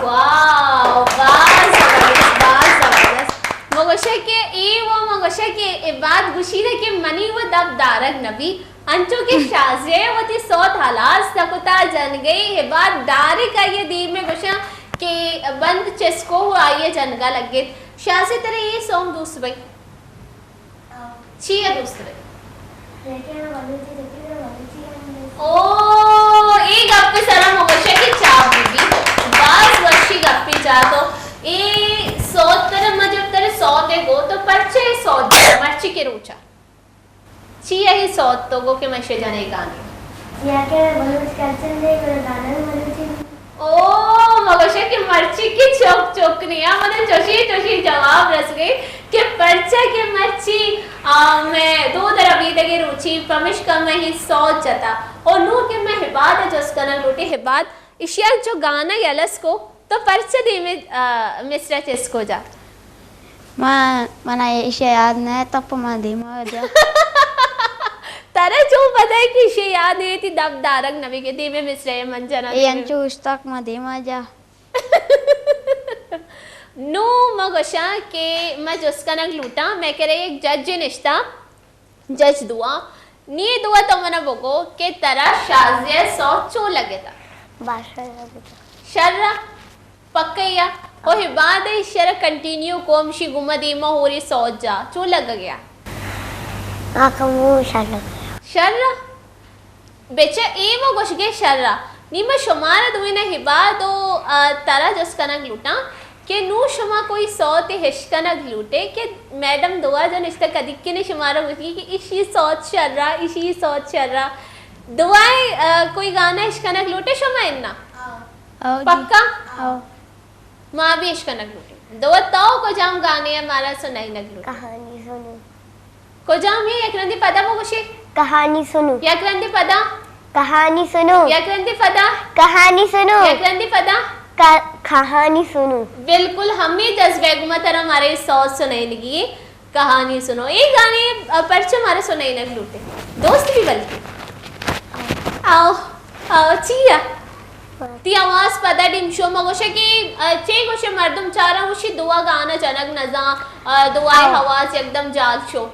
واو، باز زبردست، باز زبردست۔ ما گوشہ کہ اے و ما گوشہ کہ عباد گوشیدہ کہ منی و دپ دارگ نبی، انچو کہ شازیہ وتی سوت ہلاس نکتا، جنگئی عباد ڈائریکٹ آئیے دیم میں گوشاں کہ بند چسکو و آئیے جنگا لگت۔ شازیہ ترے اے سونگ دوست بئی؟ چی ء دوست بئے؟ او، اے گپ ء سرا ما گوشاں کہ چاپ بہ بیت۔ باز وشی گپے چاہ تو۔ اے سوت ترا ما جب ترا سوت ء گو تو پرچہ اے سوت جتا مرچی کے روچا؟ چی ء اے سوت تو گو کہ من شے جنے گانے؟ چیا کہ بلوچ کلچر نے گڑا گانا بلوچی۔ او، ما گوشاں کہ مرچی کہ چک چک نیا، منا چوشی چوشی جواب رس گئی کہ پرچا کہ مرچی، آ، میں دود ربیدگی روچی، پمشکا میں ہی سوت جتا۔ او نوں کہ میں ہباد جست کنگ لوٹی، ہباد، اشیا چو گانا یلس کو، تو پرچا دیمے، آ، مصرع چست کو جا؟ ما، منا ایشی یاد نہ، تپ ما دیما جا۔ ترا چون پتہ ہے کہ ایشی یاد ہے، تی دپ دارگ نبی کہ دیمے مصرع من جنا اے دیمے۔ انچو اشتاک ما دیما جا۔ نوں ما گوشاں کہ ما جست کنگ لوٹاں، میں کرے ایک جج نشتا۔ جج دعا، نی دعا تو منا بگو کہ ترا شازیہ سوت چون لگتا؟ باشا لگتا۔ شر ء؟ پکا یا؟ او ہباد ء شر کنٹینیو کو ہمشی گما دیما ہوری سوت جا۔ چون لگا گیا؟ آ کمو شر لگا۔ شر ء؟ بچہ اے ما گوشگے شر ء۔ نی ما شمارا دوئینا ہباد و، آ، ترا جست کنگ لوٹاں کہ نوں شما کوئی سوتے ہشکنگ لوٹے کہ میڈم دعا جو نشتہ کدی کنے شمارا گوشگی کہ اشی سوت شر ء، اشی سوت شر ء۔ دعائے، آ، کوئی گانا ہشکنگ لوٹے شما انا؟ آؤ جی۔ پکا؟ آؤ۔ ما بھی اشکنگ لوٹیں۔ دو تو کجام گانے ء مارا سنائینگ لوٹے؟ کہانی سنو۔ کجام ہے؟ یک رندی پدا بگوشے۔ کہانی سنو۔ یک رندی پدا۔ کہانی سنو۔ یک رندی پدا۔ کہانی سنو۔ یک رندی پدا۔ کا-، کہانی سنو۔ بالکل ہمیں جذبہ گما ترا مارے سوت سنائینگی ہے۔ کہانی سنو۔ اے گانے، آ، پرچہ مارا سنائینگ لوٹے؟ دوست بھی بلکہ۔ آؤ، آؤ، چیا؟ تی آواز پدا ڈیمشو۔ ما گوشے کہ، آ، چے گوشے مردم چارا گوشی دعا گانا جنگ نزاں، آ، دعائے آؤ۔ آواز یکدم جال شو۔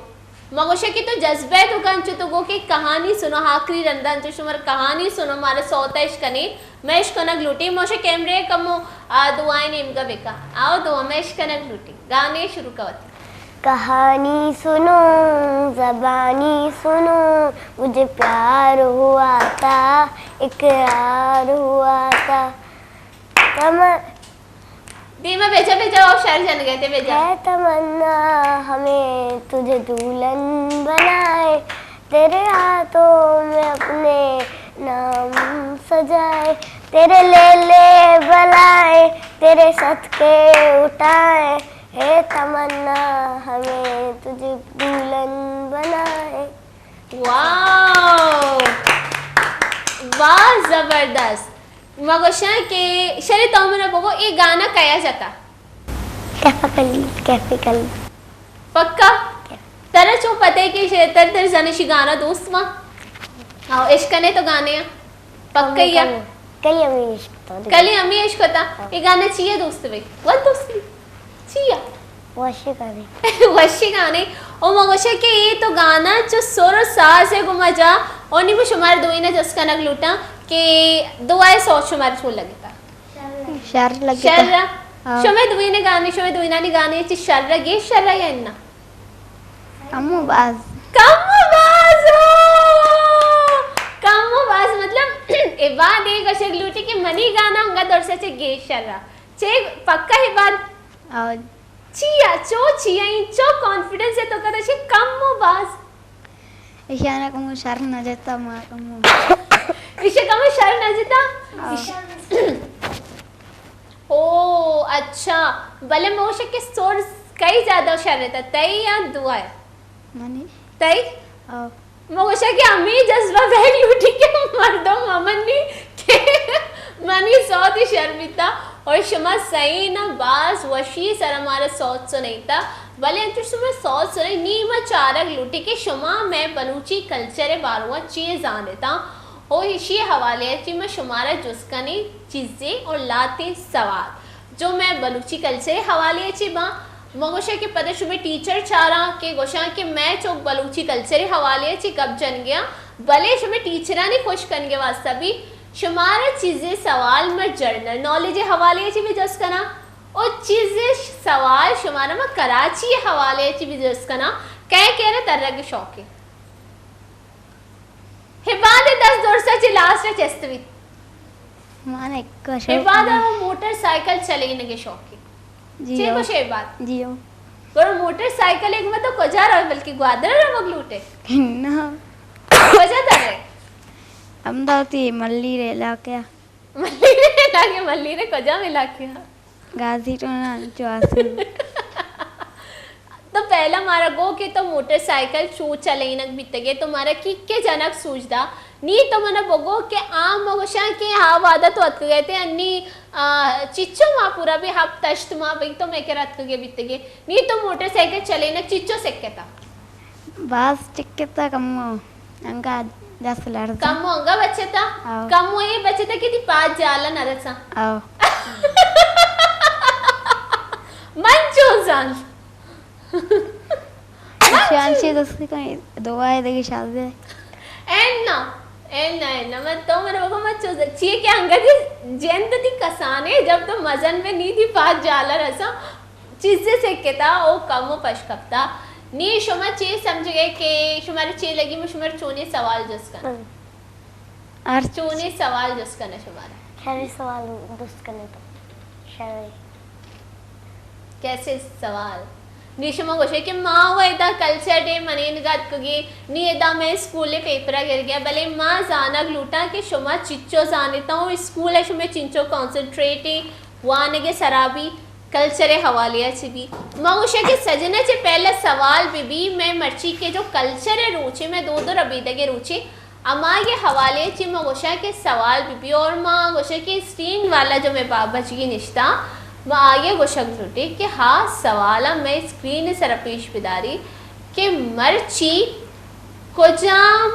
ما گوشے کہ تو جذبہ تو کن چو تو گو کہ کہانی سنو، آخری رندا انچو شمار کہانی سنو، مارا سوتا اشکنے۔ میں اشکنگ لوٹی، موشے کیمرے کمو، آ، دعائیں نیمگا بکا۔ آؤ دعا میں اشکنگ لوٹی۔ گانے شروع کا وتی۔ کہانی سنو، زبانی سنو، مجھے پیار ہوا تھا، اقرار ہوا تھا۔ تم دیما بیجا بیجا او شر جن گئے تھے بیجا۔ ہے تمنا ہمیں تجھے دلہن بنائے، تیرے ہاتھوں میں اپنے نام سجائے، تیرے لیلے بلائے، تیرے صدقے اٹھائے، ہے تمنا ہمیں تجھے دلہن بنائے۔ واو! واہ، زبردست۔ ما گوشاں کہ شری تو منا بگو، اے گانا کیا جتا؟ کیف کلی، کیف کلی۔ پکا؟ کیف۔ ترا چون پتہ ہے کہ شری تر تر زنشی گانا دوست ما؟ آؤ، اشکنے تو گانے ہیں۔ پکا یا؟ کلی ہمیں اشکتا۔ کلی ہمیں اشکتا۔ ہاں۔ اے گانا چیئے دوست بے؟ وت دوست بے؟ چیا؟ وشی گانے۔ وشی گانے۔ او ما گوشے کہ اے تو گانا چو سر و ساز ہے گما جا، او نی ما شمار دوئینا جست کنگ لوٹاں کہ دعائے سوت شمار چون لگتا؟ شر لگتا۔ شر؟ ہاں۔ شمے دوئینے گانے، شمے دوئینانی گانے چی شر گے شر یا انا؟ کم و باز۔ کم و باز ہو! کم و باز مطلب، اے بعد اے گوشگ لوٹی کہ منی گانا انگا درسا چے گے شر۔ چے پکا ہے بعد؟ آؤ۔ چیا؟ چو چیا؟ این چو کانفیڈنس ہے تو کدا چے کم و باز؟ ایشانا کمو شر نہ جتا، ما کمو۔ ایشا کمو شر نہ جتا؟ آؤ۔ ایش-، او، اچھا۔ بلے موشے کہ سورس کئی زیادہ شر رہتا، تئی یا دعا ہے؟ منی۔ تئی؟ آؤ۔ ما گوشاں کہ ہمے جذبہ بیگ لوٹی کہ مردم ممنی کہ منی سوت شر بیتا اور شما سہی نا باز وشی سر ہمارا سوت سنیتا، بلے انچوش شما سوت سنی نی ما چارگ لوٹی کہ شما میں بلوچی کلچر باروا چی زانتا اور اشی حوالے چی میں شمارا جست کنی چیزیں اور لاتے سوال جو میں بلوچی کلچر حوالے چی با ما گوشاں کہ پدا شمے ٹیچر چاراں کہ گوشاں کہ مئے چک بلوچی کلچر ءِ حوالے ءَ چہ گپ جنگیاں، بلے شمے ٹیچرانی خوش کنگ ءِ واستہ بھی شمارا چیزے سوال ما جنرل نالج ءِ حوالے ءَ چہ بھی جست کناں، او چیزے سوال شمارا ما کراچی ءِ حوالے ءَ چہ بھی جست کناں، کئے کئے را ترگ ءِ شوق ایں۔ ہباد ءِ دست درسا چہ لاسٹ ءَ چست بیت۔ من ایک شوق ہباد ءَ۔ وہ موٹر سائیکل چلینگ ءِ شوق ایں۔ جی چے ہو۔ گوشے ہباد؟ جی ہو۔ گڑا موٹر سائیکل ایک مت تو کجا روے، بلکہ گوادر روگ لوٹے؟ نہ۔ کجا ترے؟ ہمدا تی ملیر علاقہ۔ ملیر علاقہ، ملیر کجا علاقہ؟ غازی ٹونا چواسو۔ تو پہلا مارا گو کہ تو موٹر سائیکل چو چلینگ بیتگے، تو مارا کی کے جنک سوج دا؟ نی تو منا بگو کہ آ ما گوشاں کہ ہا وعدہ تو اتکگے تے انی، آ، چچو ما پورا بھی ہفت ہشت ماہ بھئی تو میں کرا اتکگے بیتگے۔ نی تو موٹر سائیکل چلینگ چچو سکتا؟ باز ٹکتا کمو، انگا دست لرزا۔ کمو انگا بچتا؟ آؤ۔ کمو اے بچتا کہ تی پاد جالا نہ رساں۔ آؤ۔ من چون زان؟ شان چی دست کن، دعا ہے دیگه شازده۔ اینا، اینا، اینا، من تو من بگو من چون زان۔ چیئے کہ انگا دی جند دی کسانے، جب تو مزن میں نی دی پاد جالا رساں، چیزے سکتا او کمو پش کپتا۔ نی شما چے سمجھگے کہ شمارے چے لگی، من شمارے چونیں سوال جست کناں؟ ہم۔ ہر چونیں سوال جست کناں شمارا؟ شریں سوال جست کنے تو۔ شریں۔ کیسے سوال؟ نی شما گوشے کہ ما و ادا کلچر ڈے منینگا اتکگی، نی ادا مئے اسکول پیپرا گر گیا، بلے ما زانگ لوٹاں کہ شما چچو زانتاں و اسکول شمے چنچو کانسنٹریٹی وانگ ءِ سرا بی، کلچر ءِ حوالے ءَ چہ بی۔ ما گوشاں کہ سجن ءَ چہ پہلا سوال بہ بی، مئے مرچی کہ جو کلچر ءِ روچے، مئے دود ءُ ربیدگ ءِ روچے، ہمائی ءِ حوالے ءَ چہ ما گوشاں کہ سوال بہ بی، اور ما گوشاں کہ اسکرین والا جو مئے بابا جی نشتا، ما آئی ءَ گوشگ لوٹیں کہ ہا سوالاں مئے اسکرین ءِ سرا پیش بداری کہ مرچی کجام،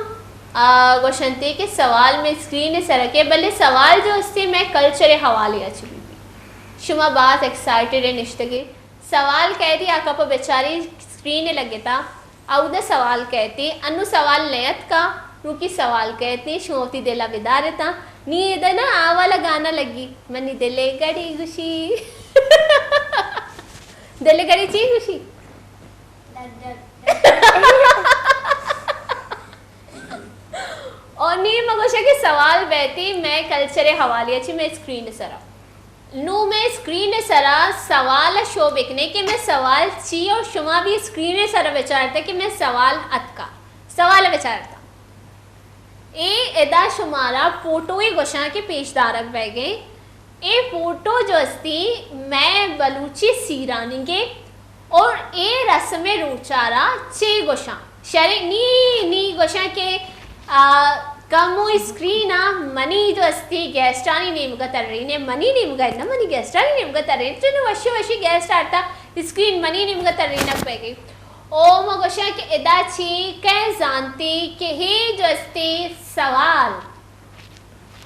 آ، گوشنتے کہ سوال مئے اسکرین ءِ سرا کئے، بلے سوال جو استے مئے کلچر ءِ حوالے ءَ چہ بہ بی۔ شما باز ایکسائٹڈ ءَ نشتگے۔ سوال کئیتی، آ کپ ءَ بچاری اسکرین ءَ لگتا، اودا سوال کئیتی، انو سوال نیتکا، نوکی سوال کئیتی، شما وتی دل ءَ بدارتاں۔ نی ادا نا آ والا گانا لگی، منی دل ءِ گڑی گوشی۔ دل ءِ گڑی چی گوشی؟ اور نی ما گوشاں کہ سوال بیتی مئے کلچر ءِ حوالے ءَ چہ مئے اسکرین ءِ سرا۔ نوں مئے اسکرین ءِ سرا سوال ءَ شو بکنے کہ مئے سوال چی، اور شما بھی اسکرین ءِ سرا بچارتا کہ مئے سوال اتکا۔ سوال ءَ بچارتا۔ اے ادا شمارا فوٹوے گوشاں کہ پیش دارگ بیگیں۔ اے فوٹو جو استی مئے بلوچی سیرانیگے اور اے رسم ءِ روچارا چے گوشاں؟ شریں نی، نی گوشاں کہ، آ، کمو اسکرین ءَ منی جو استی گیسٹانی نیمگا ترین ءَ، منی نیمگا نہ، منی گیسٹانی نیمگا ترین، چون وشی وشی گیسٹ آرتا، اسکرین منی نیمگا ترینگ بیگی۔ او ما گوشاں کہ ادا چی کئے زانتی کہ ہے جو استی سوال۔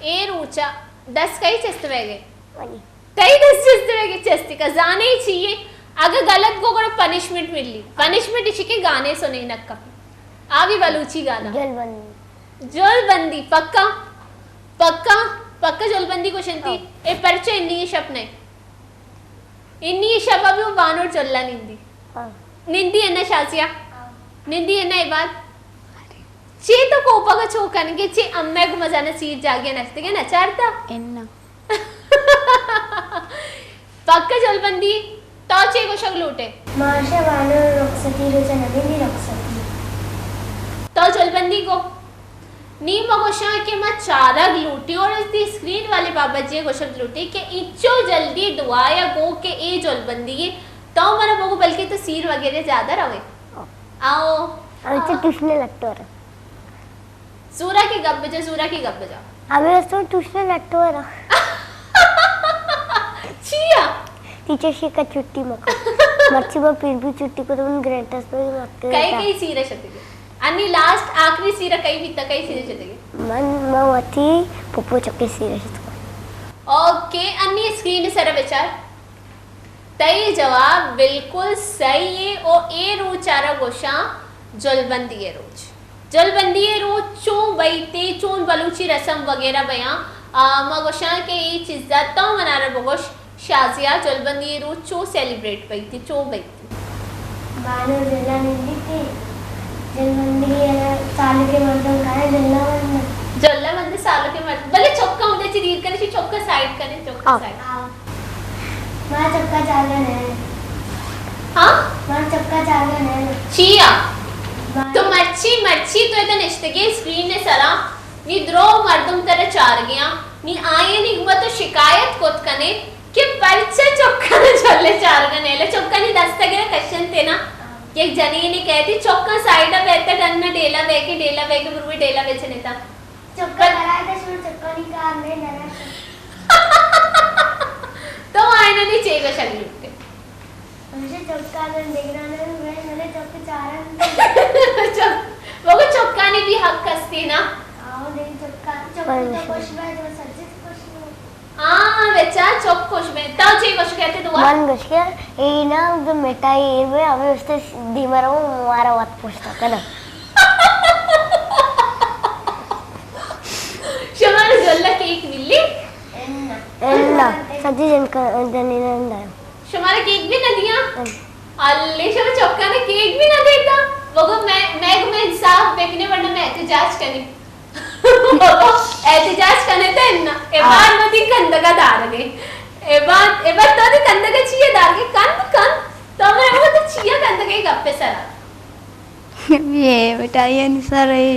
اے روچا دست کئی چست بیگے؟ منی۔ تئی دست چست بیگے، چستی کا زانے چیے؟ اگہ غلط کو گڑا پنشمنٹ ملی۔ پنشمنٹ اچی کہ گانے سنینگ کپی۔ آ بھی بلوچی گانا۔ جل بندی۔ جل بندی، پکا؟ پکا؟ پکا جل بندی گوشنتی؟ ہاں۔ اے پرچے انی شپ نہیں؟ انی شپ ابھی وہ بانور جلا نندی۔ ہاں۔ نندی ہے نا شازیہ؟ ہاں۔ نندی ہے نا عباد؟ چی تو کوپگ ءَ چو کنگے، چی امے گو مزانہ سیر جاگے نشتگے نہ چارتا؟ انا۔ پکا جلبندی، تو چے گوشگ لوٹے؟ ماشا بانو رخصتی روچا نبیندی رخصتی۔ تو جلبندی گو۔ نی ما گوشاں کہ ما چارگ لوٹی اور اس دی اسکرین والے بابا جی گوشگ لوٹی کہ انچو جلدی دعایا گو کہ اے جلبندی تو منا بگو بلکہ تو سیر وغیرہ زیادہ روے۔ آؤ۔ ہمے چہ ٹیوشن ءَ لٹور۔ زورا کہ گپ بجا، زورا کہ گپ بجا۔ ہمے واسطہ ٹیوشن ءَ لٹور۔ چیا؟ ٹیچر شیکا چھٹی مکو۔ مرچی با پھر بھی چھٹی کو تو من گرینٹس پہ مت کئی کئی سیرا شتگے؟ انی لاسٹ آخری سیرا کئی بیتا، کئی سیرا شتگے؟ من، من وتی پپو چکے سیرا شتگو۔ اوکے، انی اسکرین سر بچار۔ تئی جواب بالکل صحیح ہے۔ او اے روچ ءَ را گوشاں جلبندی ءِ روچ۔ جلبندی ءِ روچ چون بیت، چون بلوچی رسم وغیرہ بیاں؟ آ، ما گوشاں کہ اے چیزا تو منارا بگوش، شازیہ، جلبندی ءِ روچ چون سیلیبریٹ بیت، چون بیت؟ بانو جلا نندیت، جلبندی ءَ سالکیں مردم کارے جلا بندن۔ جلا بندے سالکیں مردم۔ بلے چکا اودے چی دیر کنے، چی چکا سائیڈ کنے، چکا آ۔ سائیڈ۔ آ۔ ما چکا چارگا نہ۔ ہاں؟ ما چکا چارگا نہ۔ چیا؟ ما تو مرچی، مرچی تو ادا نشتگے اسکرین ءِ سرا، نی درو مردم ترا چارگیاں، نی آئینی گما تو شکایت کت کنے کہ پرچہ چکاں جلے چارگا نیلے، چکانی دست ءَ گرا کشنتے نا۔ یک جنینے کہتی چکاں سائیڈ ءَ بیتہ، ڈن ءَ ڈیلا بیکے، ڈیلا بیکے، بروے ڈیلا بچنتا۔ چکا درائے تو شور چکانی کار نہیں درائے۔ تو آئینہ نے چے گشگ لوٹے؟ ہمیشہ چکا دن دیگرانا میں ملے چک چارن۔ چک، بگو چکانی بھی حق ہستی نا۔ آؤ دے چکا، چک تو خوش بے، تو سچے خوش بے۔ ہاں، بچا چک خوش بے۔ تو چے گوش کہتے دعا؟ من گوش کہ اے نا، جو مٹھائی ایر بے، ہمیں اس تے دیما رہو، مارا وت پوچھتا کنا۔ شمارا جلا کیک ملی؟ انا، سجی جن کا، جنین اندر۔ شمارا کیک بھی نہ دیا؟ ہم۔ اللہ، شما چکانا کیک بھی نہ دیتا؟ بگو میں، میں، میں انصاف بکنے ورنہ میں احتجاج کنی۔ احتجاج کنے تے نا۔ اے بار ہاں۔ وتی کندگا دارگے۔ اے بار، اے بار تو وتی کندگا چیئے دارگے؟ کند، کند۔ تو میں وہ تو چیئے کندگے گپے سرا۔ یہ مٹھائیانی سر ہے۔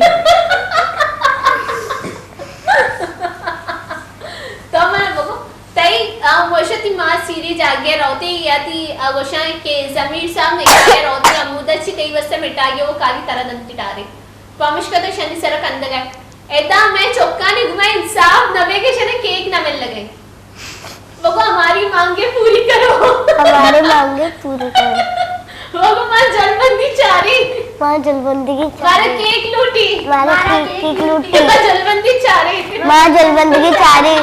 تو من بگو، تئی، آ، گوشتی ما سیرے جاگے روتے یا تی، آ، گوشاں کہ ضمیر صاحب نے جاگے روتے، امودا چی تئی واسطے مٹھائی وہ کالی طرح دنتی ڈارے۔ پمشکا تو شنی سر کندگ ہے۔ ادا میں چکانی گما انصاف نہ بے کہ شنے کیک نہ مل لگے۔ بگو ہماری مانگیں پوری کرو۔ ہماری مانگیں پوری کرو۔ بگو ما جلبندی چاری۔ ما جلبندگی چاری۔ مارا کیک لوٹی۔ مارا کیک، کیک لوٹی۔ ما جلبندی چاری۔ ما جلبندگی چاری۔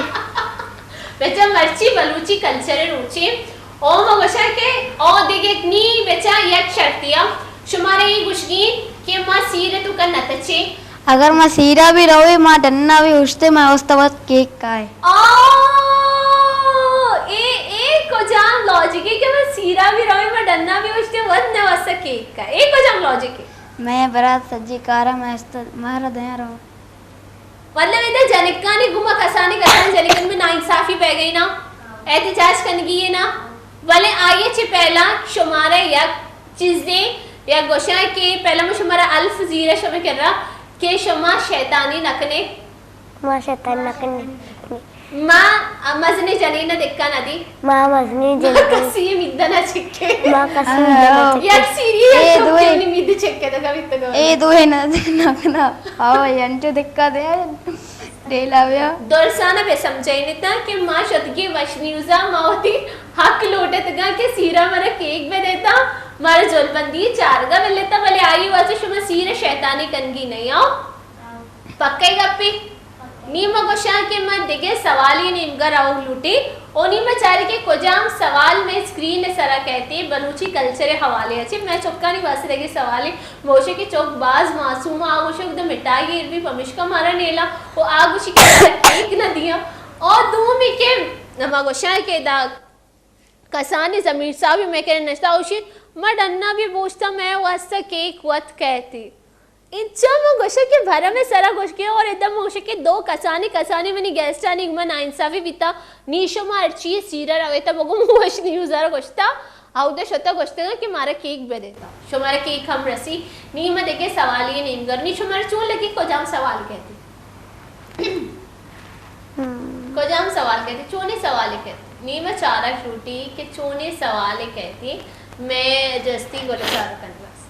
بچا مرچی بلوچی کلچر روچے۔ او ما گوشاں کہ او دگہ نی بچا یک شرطیا۔ شمارا اے گوشگی کہ ما سیر تو کن نہ تچے۔ اگر ما سیرا بھی روے، ما ڈنا بھی اشتے، ما است وت کیک کائے۔ آ، اے، اے کجام لاجک ہے کہ ما سیرا بھی روے، ما ڈنا بھی اشتے، وت نہ واسا کیک کائے؟ اے کجام لاجک ہے؟ میں برات سجی کارا، میں است مہر دیاں رو۔ مطلب، ادا جنکانی گما کسانی، کسانی جنکانی میں ناانصافی پہ گئی نا، احتجاج کنگی ہے نا، بلے آئیے چہ پہلا شمارا یک چیزے یا گوشاں کہ پہلا من شمارا الف زیرا شمے کرا کہ شما شیطانی نہ کنے۔ ما شیطان نہ کنی۔ ما مزنی جنین دکا نہ دی۔ ما مزنی ما جنین۔ کسی مید نہ چکے۔ ما کسی مید نہ چکے۔ یک سیری اے یک دوئے۔ چکے نی مید چکے دگا بیتگا۔ اے دوئے نہ، نہ کنا۔ آو، ینٹو دکا دے۔ ڈیلا بیا۔ درسانا بہ سمجھائینتا کہ ما شتگیں وش نیوزا ما وتی حق لوٹتگاں کہ سیرا مارا کیک بہ دیتا، مارا جلبندی چارگا بہ لیتا، بلے آئی واجہ شما سیر شیطانی کنگی نہیں آؤ۔ پکے گپے؟ نی ما گوشاں کہ ما دگہ سوالی نیمگا روگ لوٹی، او نی ما چاری کہ کجام سوال میں اسکرین سرا کہتے بلوچی کلچر حوالے اچے، میں چکانی واسطے دگہ سوالے موشے کہ چک باز معصوم آ، گوشے کہ مٹھائی ایر بی پمشکا مارا نیلا، او آ گوشی کہ مارا کیک نہ دیا۔ او دومی کہ ما گوشاں کہ دا کسانی ضمیر صاحب میں کرے نشتا اوشی، ما ڈنا بھی بوشتا میں واسطہ کیک وت کہتی۔ انچا ما گوشے کہ بھرم سرا گوشگے اور ادا ما گوشے کہ دو کسانی، کسانی منی گیسٹانی من ناانصافی بیتا، نی شما ہرچی سیرا رویتا بگو من وش نیوزا را گوشتا۔ آ اودا شتا گوشتگا کہ مارا کیک بدیتا، شمارا کیک ہم رسی۔ نی ما دگہ سوالی نیمگر، نی شمارا چون لگی کجام سوال کہتی؟ کجام سوال کہتی؟ چونی سوال کہتی؟ نی ما چارا شوٹی کہ چونی سوال کہتی، میں جستی گلے چار کنی بس۔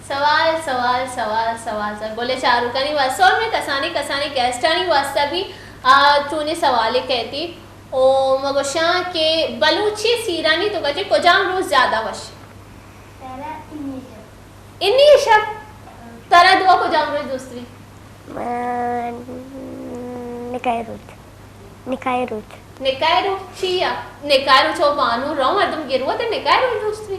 سوال، سوال، سوال، سوال، سوال۔ گلے چاروکانی واسطہ اور میں کسانی کسانی گیسٹانی واسطہ بھی، آ، چونی سوالے کہتی۔ او مگوشاں کہ بلوچی سیرانی تو کچے کجام روز زیادہ وش؟ پہلا انی شب۔ انی شب؟ ترا دوا کجام روز دوست بی؟ من نکاح روز۔ نکاح ءِ روچ۔ نکاح ءِ روچ چی ءَ؟ نکاح ءِ روچ او بانو رو مردم گروت ءَ نکاح ءِ روچ دوست بی؟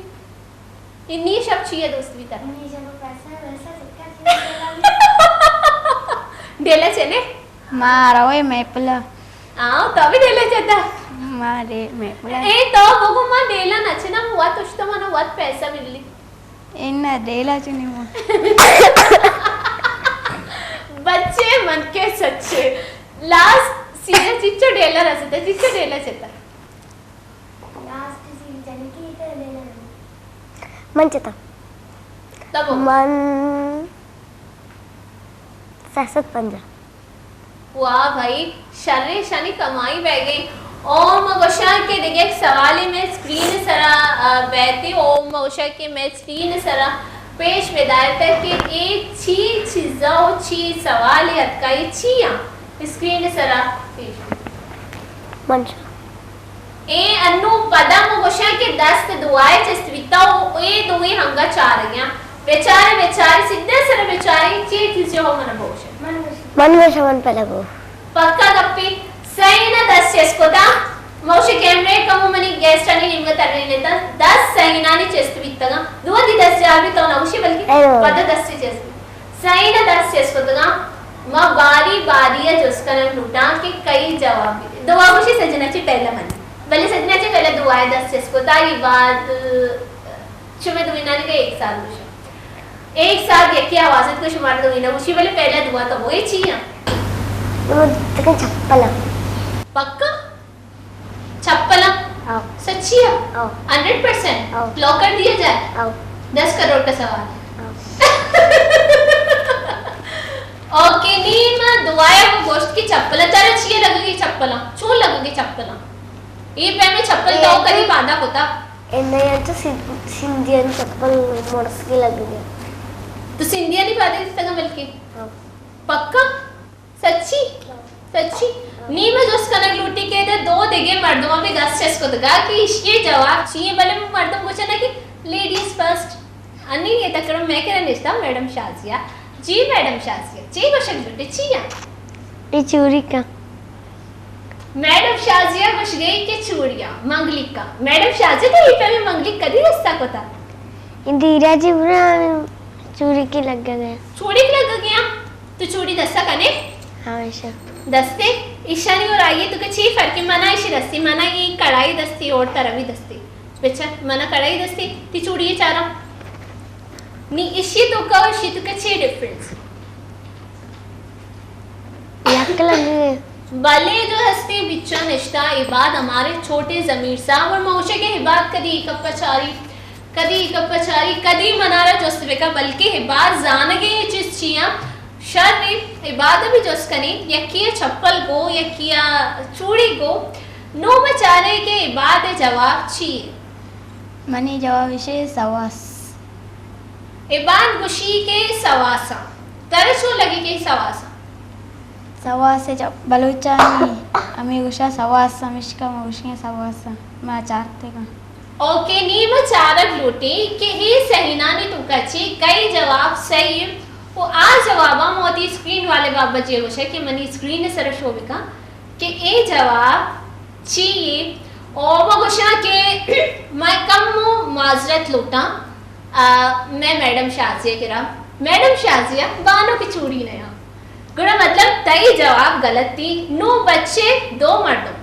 انی شپ چی ءَ دوست بیتا؟ انی شپ پیسہ، پیسہ چکا چی ءَ ڈیلا بی؟ ڈیلا چنے؟ ما روئے میپلا۔ آؤ، تو بھی ڈیلا چتا؟ ما رے میپلا۔ اے تو بگو ما ڈیلا نہ چنا، وت اشتا منا وت پیسہ ملی۔ انا ڈیلا چنی مو۔ بچے من کے سچے۔ لاسٹ سیزن چچو ڈیلا رستا، چچو ڈیلا چتا۔ لاسٹ سیزن چلی کی تو ڈیلا۔ من چتا۔ تبو۔ من سیاست پنجا۔ واہ بھائی، شریں شانی کمائی بیگیں۔ او ما گوشاں کہ دگہ یک سوالے مئے اسکرین ءِ سرا، آ، بیت، او ما گوشاں کہ مئے اسکرین ءِ سرا پیش بدارت کہ اے چی چیزا و چی سوالے اتکا، اے چی آں؟ اسکرین ءِ سرا پیش۔ منشا۔ اے انو پدا ما گوشاں کہ دست دوائے چست بیتا و اے دوئیں ہنگا چارگیاں۔ بچارے، بچارے، سدھا سر بچارے، چے چیزے ہو من بوش۔ من گوشاں من پدا بو۔ پکا گپے، سئینا دست چست کتا، موش کیمرے کمو منی گیسٹانی نیمگا ترین لیتا، دست سئینانی چست بیتگا، دو دی دست جار بیتا نہ گوشی بلکہ ایو۔ پدا دست چست بیت۔ سئینا دست چست کتگاں، ما باری باری ءَ جست کنگ لوٹاں کہ کئی جواب بیت۔ دعا گوشی سجنا چی پہلا منی۔ بلے سجنا چی پہلا دعا ءَ دست چست کتا، آئی بعد شمئے دوئینانی کہ ایک ساتھ گوشاں۔ ایک ساتھ یکی آواز ات کہ شمارا دوئینا گوشی، بلے پہلا دعا تو بو، اے چی آں؟ تکن چپل آں۔ پکا؟ چپلاں؟ آؤ۔ سچی ءَ؟ آؤ۔ Hundred percent? آؤ۔ لاک کر دیا جائے؟ آؤ۔ دس کروڑ کا سوال۔ آؤ۔ اوکے، نی ما دعائے وہ گوشت کی چپلاں، ترا چی ءَ لگگی چپلاں؟ چون لگگی چپلاں؟ اے پیمیں چپل اے تو تو کدی پادا کتا؟ اے نہیں، تو سن-، سندھیانی چپل مڑس کے لگگی۔ تو سندھیانی پادا دیتا گا بلکہ؟ ہاں۔ پکا؟ سچی؟ سچی؟ نی ما جست کنگ لوٹی کہ ادا دو دگہ مردماں بھی دست چست کتگا کہ ایشی جواب چی ایں، بلے مردم گوشنا کہ لیڈیز فرسٹ۔ انی یہ تکڑا میں کرا نشتا میڈم شازیہ۔ جی میڈم شازیہ، چی گوشگ لوٹے، چی آں؟ اے چوریکاں۔ میڈم شازیہ گوشگئی کہ چوڑیاں، منگلیکاں۔ میڈم شازیہ تو یہ پیمیں منگلیک کدی دستا کتا؟ اے دیرا جی برا چوریکی لگگا۔ چوڑیک لگگیاں؟ تو چوڑی دستا کنے؟ ہمیشہ۔ دستے؟ ایشانی اور آئیے تو کہ چی فرقی؟ منا ایشی دستی، منا یہ کڑائی دستی اور تروی دستی۔ بچا، منا کڑائی دستی، تی چوڑی چارا۔ نی ایشی تو کا، ایشی تو کہ چی ڈفرنس؟ یک لگے۔ بلے جو ہستی بچا نشتا، اے بات ہمارے چھوٹے ضمیر صاحب اور موشے کے اے بات کدی کپا چاری۔ کدی گپ چاری، کدی منارا جست بکا، بلکہ اے بات زانگے اے چیز چی آں؟ شر اے، اے بات بھی جست کنی، یکی ءَ چپل گو، یکی ءَ چوڑی گو، نو بچارے کہ اے بات ءِ جواب چی اے؟ منی جواب ایشے سواس۔ اے بات گوشی کہ سواساں۔ ترا چون لگی کہ سواساں؟ سواس چہ بلوچانی ہمے گوشا سواس، ہمیشکا ما گوشیں سواس ما چارتگاں۔ اوکے، نی ما چارگ لوٹیں کہ اے سئینانی توکا چہ کئی جواب صحیح و آ جواباں ما وتی اسکرین والے بابا جی گوشے کہ منی اسکرین سر شو بکن کہ اے جواب چی اے؟ او ما گوشاں کہ ما کمو معذرت لوٹاں، آ، مئے میڈم شازیہ کرا۔ میڈم شازیہ، بانک چوڑی نیا۔ گڑا مطلب تئی جواب غلط تی۔ نو بچے دو مردم۔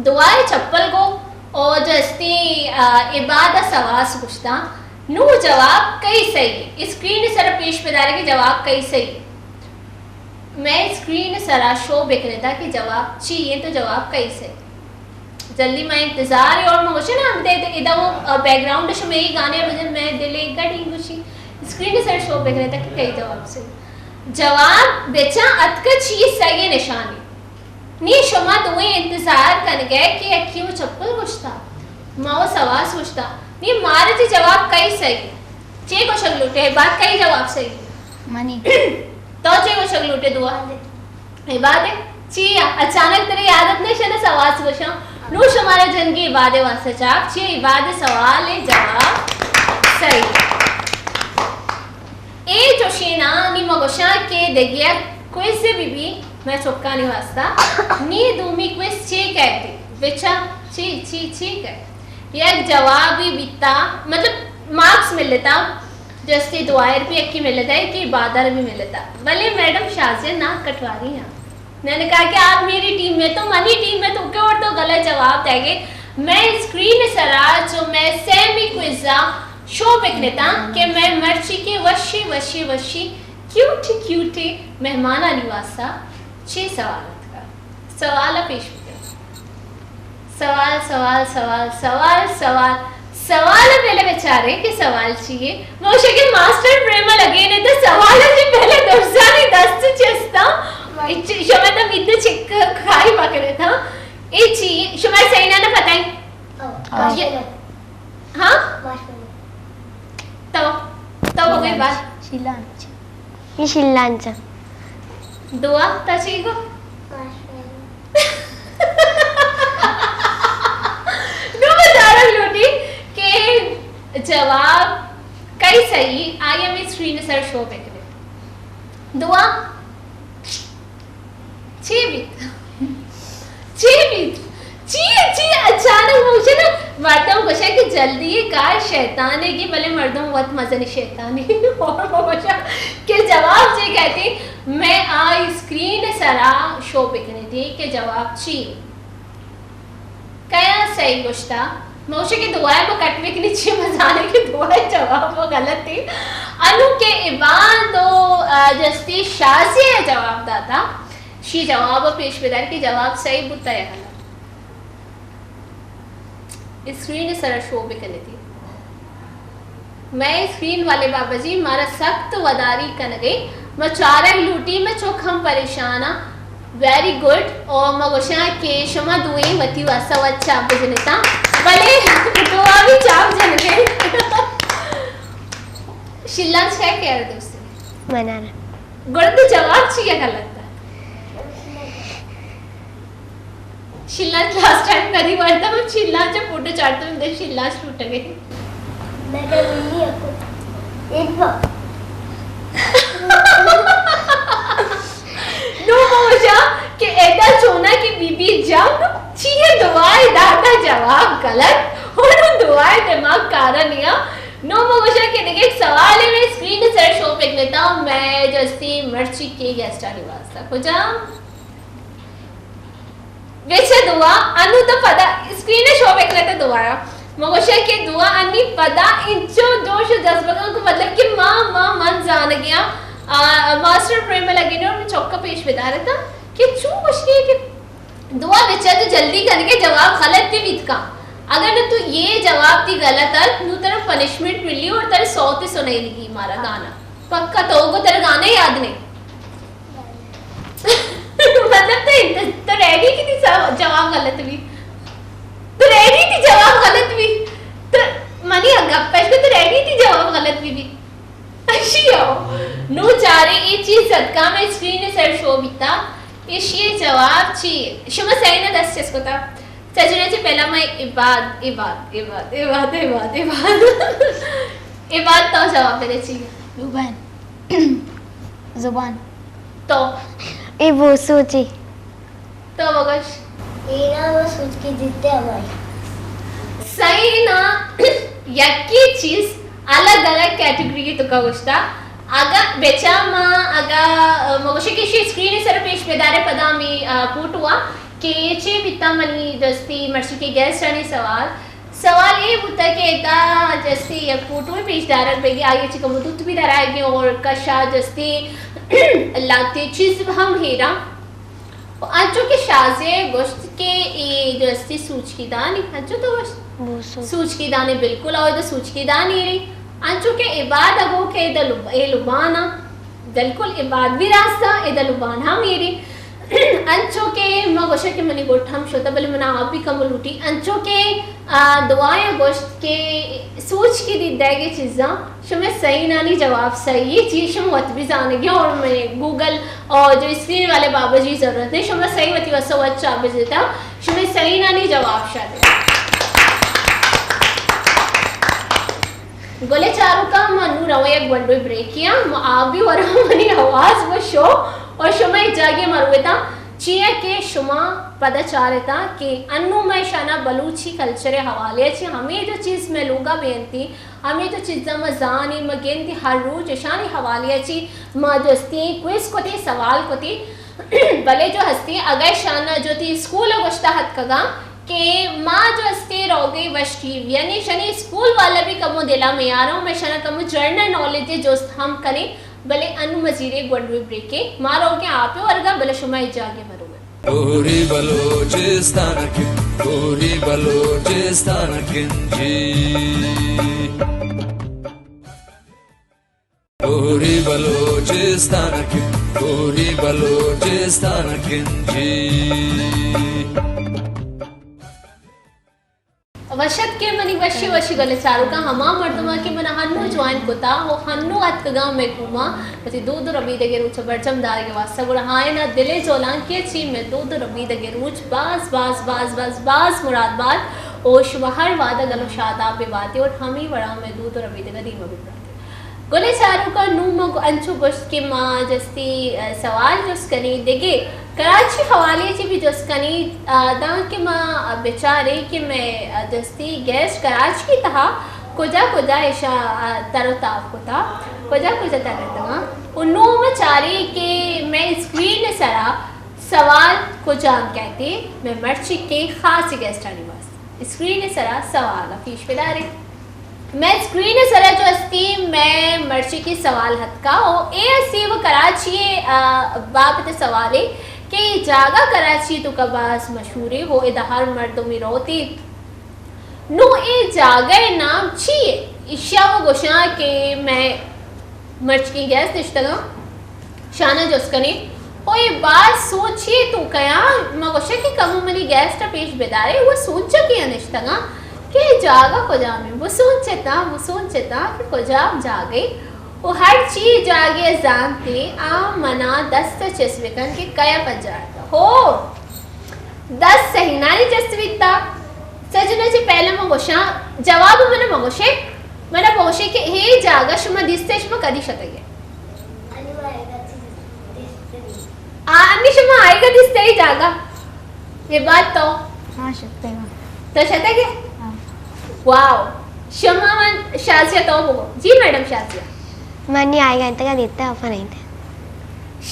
دعائے چپل گو او جو استی، آ، عباد سواس گشتا۔ نو جواب کئی صحیح؟ اسکرین سر پیش بدارے کہ جواب کئی صحیح؟ مئے اسکرین سرا شو بکنتا کہ جواب چی ایں تو جواب کئی صحیح؟ جلدی ما انتظار اے اور ما گوشے نا، ہم دے دے، ادا وہ، آ، بیک گراؤنڈ شمے ہی گانے بجن، مئے دل اے گڑی گوشی۔ اسکرین سر شو بکنتا کہ کئی جواب صحیح۔ جواب بچا اتکا چی صحیح نشانی۔ نی شما دوئیں انتظار کنگے کہ یکی و چپل گشتا، ما و سواس گشتا۔ نی مارا چی جواب کئی صحیح؟ چے گوشگ لوٹے؟ بات کئی جواب صحیح؟ منی۔ تو چے گوشگ لوٹے دعا؟ عباد ءِ؟ چیا؟ اچانک ترا یاد ات نہ شنا سواس گوشاں۔ نو شمارا جنگی عباد ءِ واسطہ چاپ چیا عباد ءِ سوال ءِ جواب صحیح۔ اے چوشینا نی ما گوشاں کہ دگہ کوئز بہ بی مئے چکانی واسطہ، نی دومی کوئز چے کئیت؟ بچا چے، چے، چے کئیت؟ یک جوابی بیتا، مطلب مارکس ملتا، جستے دو آئر بھی یکی ملتا ہے کہ بادر بھی ملتا۔ بلے میڈم شازیہ نا کٹواری ہاں۔ میں نے کہا کہ آپ میری ٹیم میں تو، منی ٹیم میں تو کہ اور تو غلط جواب دے گے۔ میں اسکرین سرا جو میں سیمی کوئزا شو بکنتا کہ میں مرچی کے وشی، وشی، وشی کیوٹ، کیوٹ مہمانانی واسطہ چے سوال اتکا؟ سوال پیش بکن۔ سوال، سوال، سوال، سوال، سوال۔ سوال پہلے بچارے کہ سوال چی ہے؟ موشے کہ ماسٹر پریما لگے نے تو سوال چی پہلے درسانی دست چستا۔ شما تو میت چک کھائی پکڑے تھا۔ اے چی؟ شما صحیح نہ، نہ پتہ ہے؟ ہاں۔ یہ، ہاں؟ تو، تو ہو گئی بات۔ شیلانچ۔ یہ شیلانچ۔ دعا، تا چی گو؟ نو بچارگ لوٹی کہ جواب کئی صحیح، آئی ہمیں اسکرین سر شو بکنے۔ دعا۔ چی بیت؟ چی بیت؟ چی، چی اچانک موشے نا؟ مردم گوشا کہ جلدی کار شیطانے کی، بلے مردم وت مزنی شیطانے۔ اور موشا کہ جواب چی کہتی؟ میں آئی اسکرین سرا شو بکنے تھی کہ جواب چی؟ کیا صحیح گوشتا؟ موشے کہ دعائے ما کٹ بکنی چی مزانے کہ دعائے جواب وہ غلط تھی۔ انو کہ عباد و، آ، جستی شازیہ جواب داتا۔ شی جواب پیش بدار کہ جواب صحیح بوتا یا غلط۔ اسکرین سر شو بکنتی۔ مئے اسکرین والے بابا جی مارا سخت وداری کنگے، ما چارگ لوٹی، مئے چک ہم پریشان آں۔ Very good. او ما گوشاں کہ شما دوئیں وتی واسطہ وت چاپ بجنتاں، بلے دعا بھی چاپ جنگے۔ شیلانچ کئے کہ یار دوست؟ منارا۔ گڑا تو جواب چی ہے غلط ہے؟ شیلانچ لاسٹ ٹائم کدی وارتا ہم شیلانچ فوٹو چاڑتا ہم دے شیلانچ ٹوٹ گئے۔ میں تو ملی اکو۔ ایک بار۔ نو موشا کہ ایدا چونا کہ بی بی جنگ چی ہے دعائے داتا جواب غلط۔ اور دعائے دماغ کارا نیا۔ نو موشا کہ دیگه ایک سوال ہے، میں اسکرین سر شو پک لیتا ہوں، میں جستی مرچی کے گیسٹانی واسطہ کجا؟ وچ دعا، انو تو پدا اسکرین شو بکنت دعایا۔ مگوشے کہ دعا انی پدا انچو جوش و جذبگاں کو مطلب کہ ما، ما من زانگیاں، آ، ماسٹر پریمل اگینر میں چوکا پیش بدارتا کہ چو گوشی کہ دعا بچا تو جلدی کنگے جواب غلط بھی بیت کا۔ اگر نہ تو یہ جواب تی غلط ات، نو ترا پنشمنٹ ملی اور ترا سوت سنائی لگی مارا گانا۔ پکا تو گو ترا گانا یاد نہیں۔ مطلب تو انت-، تو ریڈی تھی، تھی سا-، جواب غلط بھی۔ تو ریڈی تھی جواب غلط بھی۔ تو منی گپ پیش کو تو ریڈی تھی جواب غلط بھی بھی۔ اشی ہو۔ نو چارے اے چیز صدقہ میں اسکرین سر شو بیتا۔ اشی جواب چی؟ شما صحیح نہ دست چس کتا۔ سجنا چی پہلا میں عباد، عباد، عباد، عباد، عباد، عباد۔ عباد تو جواب دے چی؟ زبان۔ زبان۔ تو؟ اے بوسو چی؟ تو بگوش۔ اینا وہ سوچ کے دیتے ہماری۔ صحیح نا، یکی چیز الگ الگ کیٹیگری تو کا گوشتا۔ اگا بچا ما، اگا، ا، مگوشے کہ شی اسکرین سر پیش بدارے پدا می، ا، فوٹو آ کہ چے بیتا منی دستی مرچی کے گیسٹ آنی سوال۔ سوال اے بوتا کہ ادا جستی یک فوٹو پیش دارگ بیگی، آئی چی کمو دوت بھی درائے گی اور کشا جستی لاتے چیز ہم ہیرا۔ انچو کہ شازیہ گوشت کہ اے جستی سوچکی دانی، انچو تو گوشت؟ بوسو۔ سوچکی دانی بالکل، او ادا سوچکی دانی ری۔ انچو کہ عباد اگو کہ ادا لب-، اے لبانا، بالکل عباد بھی راستا، ادا لبان ہم اے ری۔ انچو کہ ما گوشت کہ منی گٹ ہم شتا، بلے منا آپ بھی کم لوٹی۔ انچو کہ، آ، دعایا گوشت کہ سوچکی دی دے گے چیزاں۔ شمئے صحیح نانی جواب صحیح ہے، چی شما وت بھی زانگے اور میں گوگل اور جو اسکرین والے بابا جی ضرورت نہیں، شما صحیح وتی واسطہ وت چاپ بجتا، شمئے صحیح نانی جواب شاتے۔ گلے چاروکا ما نو روے گونڈوی بریکے آں، ما آ بھی وراں، منی آواز وش ہو، اور شما اے جاگہ مروتاں، چیا کہ شما پدا چارتاں کہ انوں ما اشانا بلوچی کلچر حوالے چی ہمیں جو چیز میں لوگا بینتی، ہمیں جو چیزاں ما زانی، ما گندی ہر روز اشانی حوالے چی ما جستی، کوئز کتی، سوال کتی، بلے جو ہستی، اگہ اشانا جو تی اسکول گوشتا ہتکگاں، کہ ما جو استے روگے وش ٹی وی، یعنی شنی اسکول والا بھی کمو دلا میاروں، میں شنا کمو جنرل نالج جست ہم کنی، بلے انو مزیرے گونڈوی بریکے، ما روگے آپے ورگا، بلے شما اے جاگے مرو۔ گوری بلوچستان کے، گوری بلوچستان کے جی۔ گوری بلوچستان کے، گوری بلوچستان کے جی۔ وشت کے منی وشی وشی گل چاروکاں، ہما مردماں کہ منا ہنو جوائن کتا و ہنو اتکگاں میں کوما، وتی دود و ربیدگے روچ برجم دارگے واسطہ، گڑا ہائنا دلے جولانکے چی میں دود و ربیدگے روچ باز باز باز باز باز مراد بات، او شما ہر وعدہ گل و شاداب بباتے اور ہمی وڑا میں دود و ربیدگا دیما ببراتے۔ گلیں چاروکاں، نوں ما گو-، انچو گوشت کہ ما جستی، ء، سوال جست کنیں۔ دگہ کراچی حوالے چی بھی جست کنیں، ء، داں کہ ما بچاریں کہ مئے، ء، جستی گیسٹ کراچی تہا کجا کجا اشا، ء، تر و تاب کتا، کجا کجا تر اتگاں۔ و نوں ما چاریں کہ مئے اسکرین سرا سوال کجام کئیت، مئے مرچی کے خاص گیسٹانی واسطہ۔ اسکرین سرا سوال پیش بداریں۔ مئے اسکرین سرا جو استی، مئے مرچی کی سوال ہتکا و اے استی و کراچی، آ، بابت سوالے کہ اے جاگہ کراچی توکا باز مشہورے و ادا ہر مردمی روتی۔ نوں اے جاگہ نام چی ہے؟ اشیا و گوشاں کہ مئے مرچی کی گیسٹ نشتگاں۔ شانہ جست کنیں، او اے باز سوچے توکا آں، ما گوشاں کہ کمو منی گیسٹ ء پیش بدارے، او سوچ ء کہ نشتگاں کہ اے جاگہ کجام انت، بسوچتاں، بسوچتاں کہ کجام جاگہے، او ہرچی جاگہے زانتے، آ منا دست ء چست بکن کہ کئے ء پجارتا۔ ہو! دست سہینانی جست بیتا۔ سجنا چہ پہلا من گوشاں، جواب من مگوشے، من بگوشے کہ اے جاگہ شما دیستے، شما کدی شتگے؟ آ، انی شما آئیگا دیستے اے جاگہ؟ اے بات تو؟ ہاں، شتگا۔ تو شتگے؟ ہاں۔ واو۔ شما من شازیہ تو بگو۔ جی میڈم شازیہ۔ منی آئی گھنٹہ کا دیتا ہے، اوپن نہیں تھے۔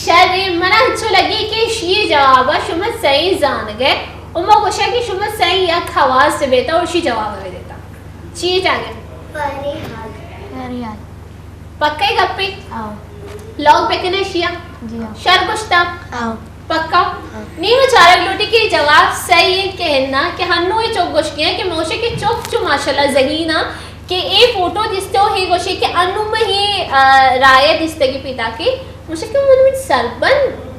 شر، منا انچو لگی کہ شی جواب شما صحیح زانگے، و ما گوشا کہ شما صحیح یک حواس بیتا و شی جواب دیتا۔ چی جاگے؟ فریحال۔ فریحال۔ پکے گپے؟ آؤ۔ لاک بکنے شیا؟ جی ہاں۔ شر گوشتا؟ آؤ۔ پکا؟ ہاں۔ نی ما چارگ لوٹی کہ جواب صحیح ہے کہ ہنا، کہ ہنو یہ چوک گوشتی ہے کہ موشے کہ چوک چو ماشاءاللہ ذہین ہے کہ اے فوٹو دیستے ہو، ہی گوشے کہ انو میں ہی، آ، رائے دیستگی پیدا کی، موشے کہ من من سربند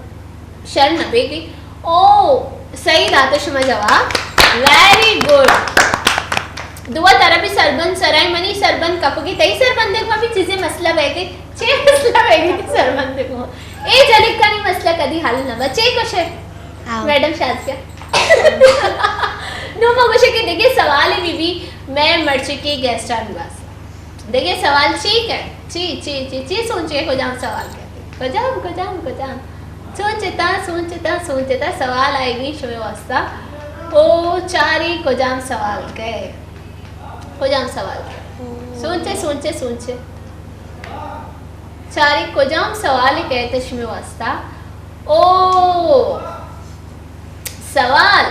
شر نہ بیگی۔ او، صحیح داتے شما جواب۔ Very good. دعا ترا بھی سربند سرائے، منی سربند کپگی، تئی سربند دیکھ ما بھی چیزیں مسئلہ بیگی۔ چے مسئلہ بیگی تئی سربند دیکھ ما۔ اے جنکانی مسئلہ کدی حل نہ با۔ چے کشے؟ ہاں۔ میڈم شازیہ۔ نو ما گوشے کہ دگہ سوالے بی بی، میں مرچی کی گیسٹانی واسطہ۔ دگہ سوال چی کہ؟ چی، چی، چی، چی سوچے کجام سوال کہ؟ کجام، کجام، کجام؟ سوچتا، سوچتا، سوچتا سوال آئیگی شمے واسطہ۔ او چاری کجام سوال کہ؟ کجام سوال کہ؟ سوچے، سوچے، سوچے۔ چاری کجام سوال کئیت شمے واسطہ؟ او سوال۔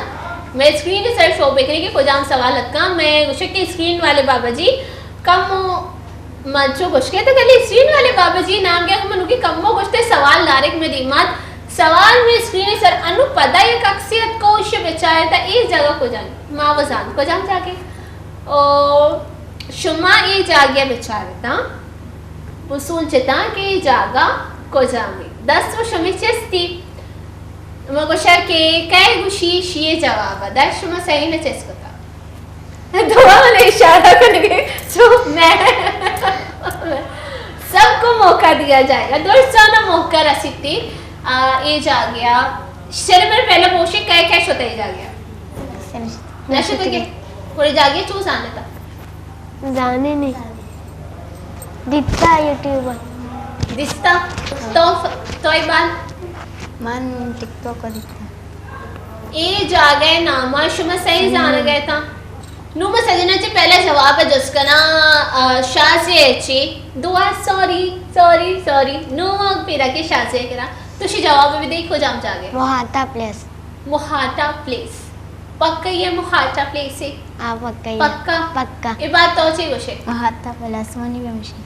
میں اسکرین سر شو بکنی کہ کجام سوال اتکا۔ میں گوشے کہ اسکرین والے بابا جی کم من چو گوشکے تو کلی اسکرین والے بابا جی نام گیا کہ منو کہ کمو گوشتے سوال دارک میں دیمات۔ سوال میں اسکرین سر انو پدا یک عکسی اتکو، اشی بچارے تا اے جگہ کجام؟ ما وزان کجام جاگے؟ او شما اے جاگہ بچارتاں، بسوچتاں کہ اے جاگہ کجامے۔ دست و شمے چستی۔ ما گوشا کہ کئے گوشی شیے جواب دہ، شما صحیح نہ چست کتا۔ دعا والے اشارہ کنگے، چپ میں۔ سب کو موقع دیا جائے گا۔ درستانا موقع رسیتی، آ، اے جاگہ۔ شر من پہلا پوشے کئے کئے شتا اے جاگہ؟ نہ شتگے۔ پورے جاگہ چو زانتا؟ زانے نہیں۔ دیتا یوٹیوب ءَ۔ دیستا؟ تو، تو اقبال؟ من ٹک ٹاک ءَ دیتا۔ اے جاگہ ءِ نام ءَ شما صحیح زانگ ءَ اتاں۔ نوں من سجناں چہ پہلا جواب ءَ جست کناں، آ، شازیہ ءَ چی؟ دعا، سوری، سوری، سوری۔ نوں من پیداکیں شازیہ ءَ کراں۔ تو شی جواب ءَ بدے کجام جاگہ؟ مہاتا پلیس۔ مہاٹا پلیس۔ پکا یہ مہاٹا پلیس ہے؟ ہاں، پکا یہ۔ پکا؟ پکا۔ اے بات تو چی گوشے؟ مہاتا پلیس منی بھی مشی۔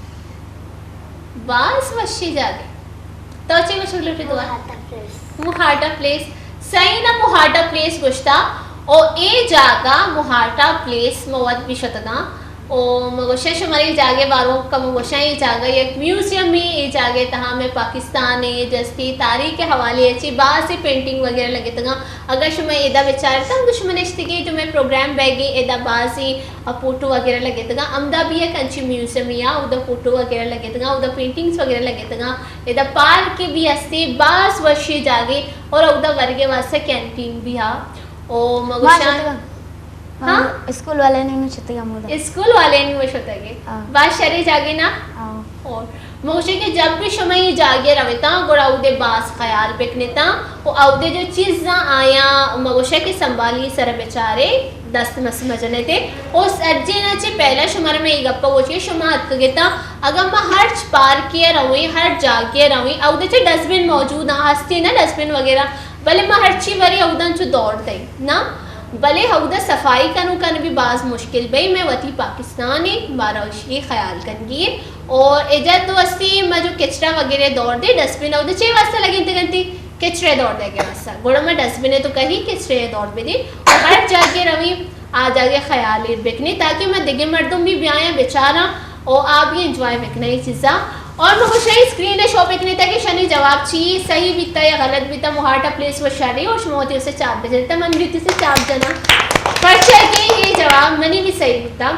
باز وشی جاگہ۔ تو چی گوشگ لوٹے دعا؟ مہاٹا پلیس۔ مہاٹا پلیس۔ صحیح نا، مہاٹا پلیس گوشتا۔ او اے جاگہ مہاٹا پلیس موت بھی شتگاں۔ او من گوشاں شمارا اے جاگہ ءِ بارو کمو گوشاں، اے جاگہ یک میوزیمے، اے جاگہ ءِ تہا مئے پاکستان ءِ جستی تاریخ ءِ حوالے ءَ چہ بازیں پینٹنگ وغیرہ لگتگاں۔ اگاں شما ادا بچارتاں، گوں شما نشتگیں جو مئے پروگرام بیگیں، ادا بازیں پوٹو وغیرہ لگتگاں۔ ہمدا بھی یک انچیں میوزیمے آ، اودا پوٹو وغیرہ لگتگاں، اودا پینٹنگز وغیرہ لگتگاں۔ ادا پارک بھی ہستی، باز وشی جاگے، اور اودا ورگے واسطہ کینٹین بھی آ۔ او من ما گوشاں شتگاں۔ ہاں؟ اسکول والے نے نوں شتگ ہمودا۔ اسکول والے نے نوں شتگ ئے؟ ہاں۔ باز شریں جاگے نا؟ ہاں۔ اور من گوشاں کہ جب بھی شما اے جاگے رویتاں، گڑا اودے باز خیال بکنتاں۔ و اودے جو چیزاں آیاں من گوشاں کہ سنبھالی سر بچارے، دست مس مجنتے۔ او سجینا چہ پہلا شمارا من اے گپا گوشی، شما اتکگتاں، اگاں ما ہرچ پارکے رویں، ہر جاگے رویں، اودے چہ ڈسٹبن موجود آں، ہستی نا ڈسٹبن وغیرہ، بلے ما ہرچی وریں اوداں چو دور دئیں، نا؟ بلے اودا صفائی کنوکاں بھی باز مشکل بئی۔ مئے وتی پاکستان اے، بارا اشی خیال کنگی اے۔ اور اجا تو استی ما جو کچرا وغیرہ دور دے ڈسٹبن اودا چے واسطہ لگینتگ انتی؟ کچرے دور دے کے واسطہ۔ گڑا ما ڈسٹبن تو کہی کچرے دور بدی۔ اور ہر جاگے روی آ جاگے خیال ایر بکنی تاکہ ما دگہ مردم بھی بیایاں بچاراں۔ او آ بھی انجوائے بکناں اے چیزاں۔ اور من گوشاں اے اسکرین ءَ شو بکنیت کہ شنی جواب چی صحیح بیتا یا غلط بیتا، مہاٹا پلیس و شری، اور شما وتی اسے چاپ بجنت، من بھی وتی اسے چاپ جناں۔ پرچا کہ اے جواب منی بھی صحیح بیتا۔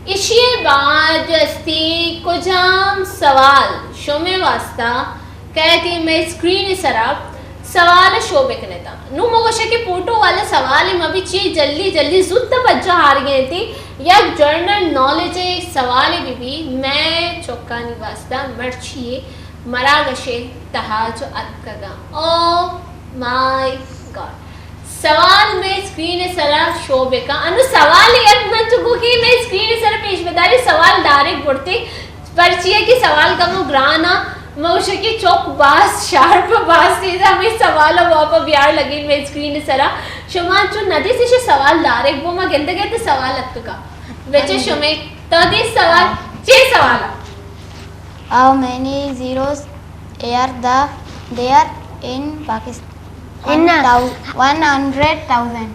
اشی بعد جو استی کجام سوال شمے واسطہ کئیت مئے اسکرین ءِ سرا سوال شو بکنتاں۔ نوں من گوشاں کہ پوٹو والا سوال ما بھی چی جلدی جلدی زوت پجا ہارگے انتی، یک جنرل نالج ءِ سوالے بہ بی، مئے چکانی واسطہ مرچی مراگش ءِ تہا جو اتکگاں۔ او مائی گاڈ! سوال مئے اسکرین ءِ سرا شو بکن۔ انوں سوال یک من چکو کہ مئے اسکرین ءِ سرا پیش بداری، سوال ڈائریکٹ برتے، پرچی ءَ کہ سوال کمو گران ءَ، من گوشاں کہ چک باز شارپ، باز تیز ءَ، ہمے سوال ءَ واپا بیار لگین مئے اسکرین ءِ سرا۔ شما چو ندیس ایشی سوال ڈائریکٹ بو، ما گندگ ءَ تے سوال اتکا۔ بچے شمے، تو دیس سوال؟ چے سوال ءَ؟ How many zeros are the there in Pakistan? In. One thou-, one hundred thousand.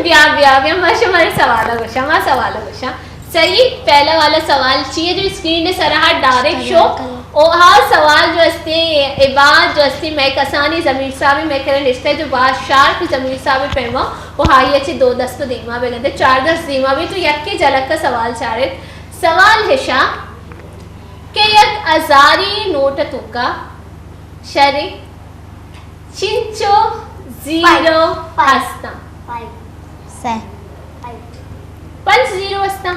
بیا، بیا، بیا، ما شمارے سوال ءَ گوشاں، ما سوال ءَ گوشاں۔ صحیح، پہلا والا سوال چی ہے جو اسکرین ءِ سرا ڈائریکٹ شو؟ او ہا سوال جو استے، اے بات جو استے، مئے کسانی ضمیر صاحب مئے کرا نشتہ جو باز شارپ ضمیر صاحب پیما، او ہائی اچ دو دست تو دیما بگندے، چار دست دیما بھی تو یکے جلک کا سوال چارے۔ سوال ہشا کہ یک ہزاری نوٹ توکا شرے چنچو زیرو فائیو۔ ہستاں؟ فائیو۔ سہ۔ فائیو۔ پنچ زیرو ہستاں۔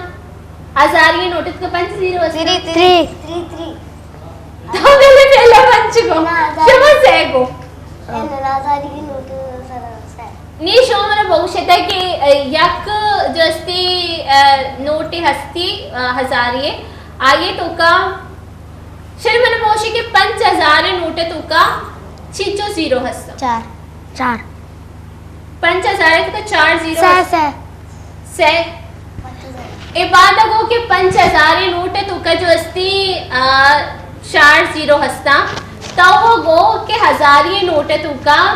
ہزاری نوٹ ءِ توکا پنچ زیرو ہستاں۔ Three, three. Three, three. تو پہلے، پہلے پنچ گو۔ نہ، ہزاری۔ شما سہ گو۔ نہ، نہ، ہزاری نوٹ ءِ سرا سہ۔ نی شما منا بگوشتا کہ، اے، یک جو استی، اے، نوٹ ہستی، اے، ہزاری، آئی توکا شری من بوشی کہ پنچ ہزار نوٹ توکا چنچو زیرو ہستا؟ چار۔ چار۔ پنچ ہزار توکا چار زیرو سہ، ہستا؟ سہ۔ سہ۔ اے بات گو کہ پنچ ہزار نوٹ توکا جو استی، آ، چار زیرو ہستا۔ تو گو کہ ہزاری نوٹ توکا،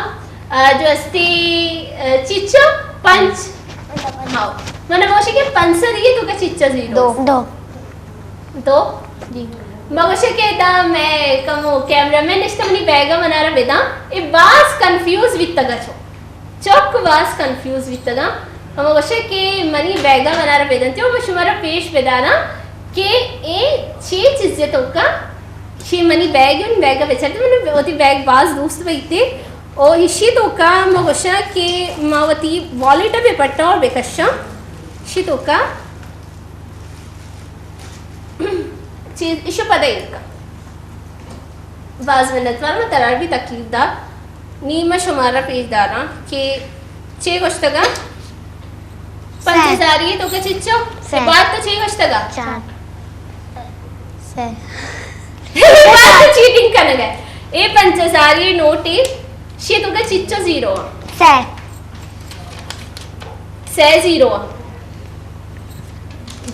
آ، جو استی، آ، چچو پنچ۔ ہاں۔ من بوشی کہ پنچ سدی توکا چچو زیرو دو۔ ہستا؟ دو۔ دو؟ جی۔ مگوشے کہ ادا مئے کمو کیمرہ مین نشتہ منی بیگا منارا بداں۔ اے باز کنفیوز بیتگا چو۔ چک باز کنفیوز بیتگا۔ ہما گوشے کہ منی بیگا منارا بدنتی و من شمارا پیش بداراں کہ اے چے چیزے توکا، چے منی بیگ، من بیگا بچارتے، من وتی بیگ باز دوست بیتے۔ او ایشی توکا ما گوشاں کہ ما وتی والیٹ بپٹاں اور بکشاں۔ ایشی توکا چیز ایشی پدا ایر کن۔ باز منتوار، من ترا بھی تکلیف دات۔ نی من شمارا پیش داراں کہ چے گوشتگا؟ پنچ ہزاری توکا چچو؟ سئے۔ بات تو چے گوشتگا؟ چار۔ سئے۔ بات تو چیٹنگ کنگا۔ اے پنچ ہزاری نوٹے، شی توکا چچو زیرو؟ سئے۔ سئے زیرو۔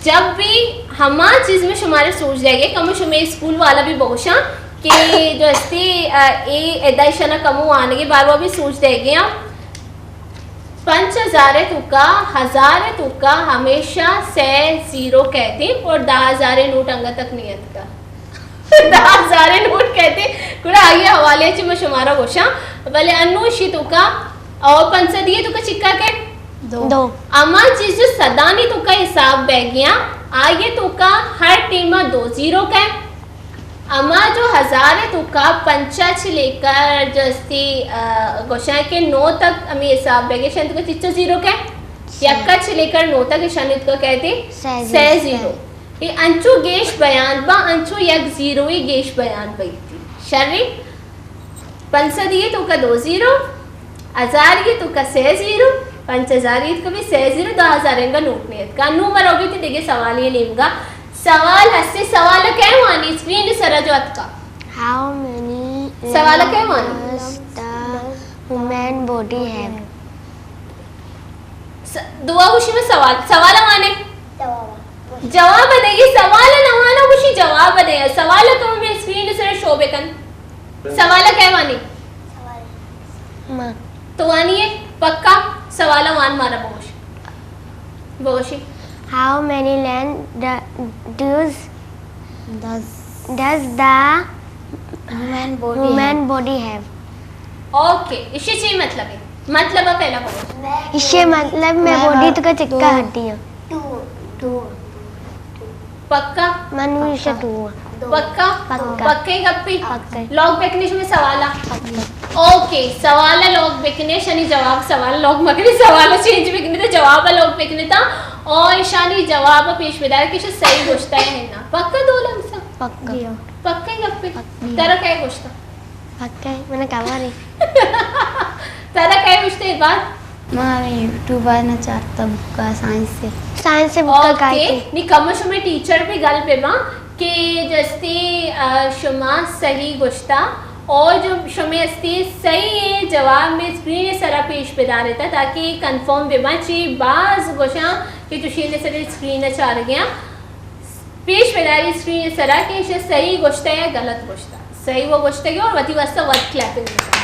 جب بھی ہما چیز میں شمارے سوچ دے گے، کمو شمے اسکول والا بھی بگوشاں کہ جو استی، آ، اے ادا ایشانا کمو آنگے باروا بھی سوچ دے گے ہاں۔ پنچ ہزار توکا، ہزار توکا ہمیشہ سئے زیرو کئیت اور دہ ہزار نوٹ انگا تک نہیں اتکا۔ دہ ہزار نوٹ کئیت، گڑا آئی حوالے چی میں شمارا گوشاں، بلے انو شی توکا اور پنچ سدی توکا چکا کئیت؟ دو۔ دو۔ اما چیز جو سدانی توکا حساب بہ گیا، آئی توکا ہر ٹیما دو زیرو کئیت۔ اما جو ہزار توکا پنچا چی لے کر جو استی، آ، گوشاں کہ نو تک ہمیں حساب بہ گیا، شن توکا چچو زیرو کئیت؟ یکا چی لے کر نو تک شن توکا کئیت؟ سئے زیرو۔ سئے زیرو۔ اے انچو گیش بیان با، انچو یک زیروی گیش بیان بیتی۔ شری؟ پنچ سدی توکا دو زیرو، ہزاری توکا سئے زیرو، پنچ ہزاری توکا بھی سئے زیرو، دہ ہزار انگا نوٹ نہیں اتکا۔ نو مرو بیتی دیگه سوالی نیمگا۔ سوال ہستی، سوال کئے وانی؟ اسکرین سرا جو اتکا۔ How many سوال کئے وانی؟ Lobes the human body have? س-، دعا گوشی میں سوال، سوال وانے؟ جواب۔ جواب دے، یہ سوال نہ وانا گوشی جواب دے۔ سوال تو میں اسکرین سر شو بکن۔ سوال کئے وانی؟ ما۔ تو وانی ہے؟ پکا؟ سوال وان مارا بگوش۔ بگوشی۔ How many land the, does Does does the human body human have? Body have? Okay, اشی چی مطلب ہے؟ مطلب ہے پہلا بولو۔ اشی مطلب میں میں باڈی تو کا چکا دو۔ ہڈی ہوں۔ ٹو، ٹو۔ پکا؟ من بھی اشی ٹو ہوں۔ پکا؟ پکا۔ پکے گپی؟ پکے۔ لوگ پکنک میں سوال آ۔ اوکے، سوال ء لوگ بکنے، شانی جواب سوال ء لوگ مکنے، سوال ء چینج بکنے، تو جواب ء لوگ بکنے تا، او ایشانی جواب ء پیش بدار کہ ایشی صحیح گوشتا ہے نا۔ پکا دو لمسا؟ پکا۔ جی ہاں۔ پکا ہی گپے؟ پکا۔ ترا کئے گوشتا؟ پکا ہے، من کور ہے۔ ترا کئے گوشتا اے بات؟ ما یوٹیوب آ نہ چارتا بکا سائنس سے۔ سائنس سے بکا اوکے، کائی تھی۔ نی کم شمے ٹیچر بھی گل پہ ماں۔ کہ جستی، آ، شما صحیح گوشتا اور جو شمے استی صحیح ہے جواب میں اسکرین سرا پیش بدارتا تاکہ کنفرم ببا چی باز گوشاں کہ چوشین سرا اسکرین چارگیاں۔ پیش بداری اسکرین سرا کہ ایشی صحیح گوشتا یا غلط گوشتا۔ صحیح وہ گوشتگی اور وتی واسطہ ورڈ کلیپنگ بکن۔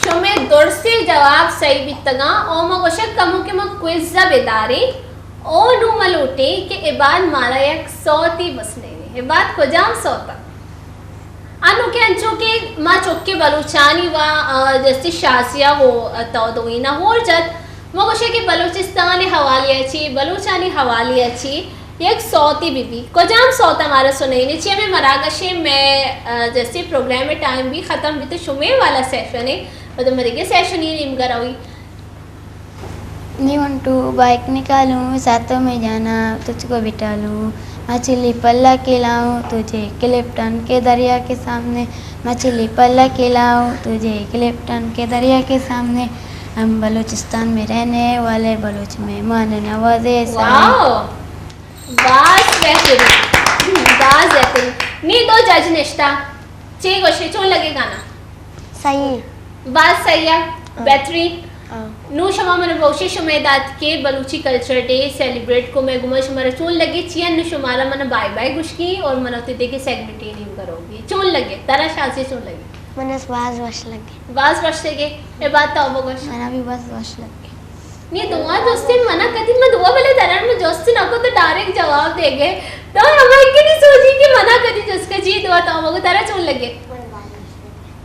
شمے درستی جواب صحیح بیتگاں او ما گوشگ کمو کہ ما کوئز بداریں۔ او نوں ما لوٹیں کہ اے بات مارا یک سوتی بسنینے۔ اے بات کجام سوت انت؟ انوں کہ انچو کہ ما چکے بلوچانی و، آ، جستی شازیہ و تو دوئینا ہور جت، ما گوشے کہ بلوچستان حوالے چی، بلوچانی حوالے چی یک سوتی بی بی۔ کجام سوت مارا سنینے؟ چی ہمیں مراگشے میں، آ، جستی پروگرام ٹائم بھی ختم بیتے، شمے والا سیشن ہے، پدا مریگے سیشن یہ نیمگا روی۔ نی ونٹو بائیک نکالوں، ساتوں میں جانا تجھ کو بٹھا لوں۔ مچھلی پلا کھلاؤں تجھے کلپٹن کے دریا کے سامنے۔ مچھلی پلا کھلاؤں تجھے کلپٹن کے دریا کے سامنے۔ ہم بلوچستان میں رہنے والے بلوچ مہمان نوازے سارے۔ واو! باز بہترین، باز بہترین۔ نی دو جج نشتا، چے گوشے، چون لگے گانا؟ صحیح۔ باز صحیح ہے، ہاں۔ بہترین۔ ہاں۔ نو شما من بوشی شما دات کے بلوچی کلچر ڈے سیلیبریٹ کو میں گما شمارا چون لگے چیا نو شمارا من بائے بائے گوشکی اور من تے دیکھے سیگمنٹ ہی نہیں کرو گی۔ چون لگے؟ ترا شازی چون لگے؟ من اس باز وش لگے۔ باز وش لگے۔ اے بات تو بگوش۔ منا بھی باز وش لگے۔ نی دعا جستے منا کدی، من دعا بلے درن میں جستے نہ کو تو ڈائریکٹ جواب دے گئے۔ تو ہمیں کدی سوچی کہ منا کدی جس کا جی دعا تو مگو ترا چون لگے؟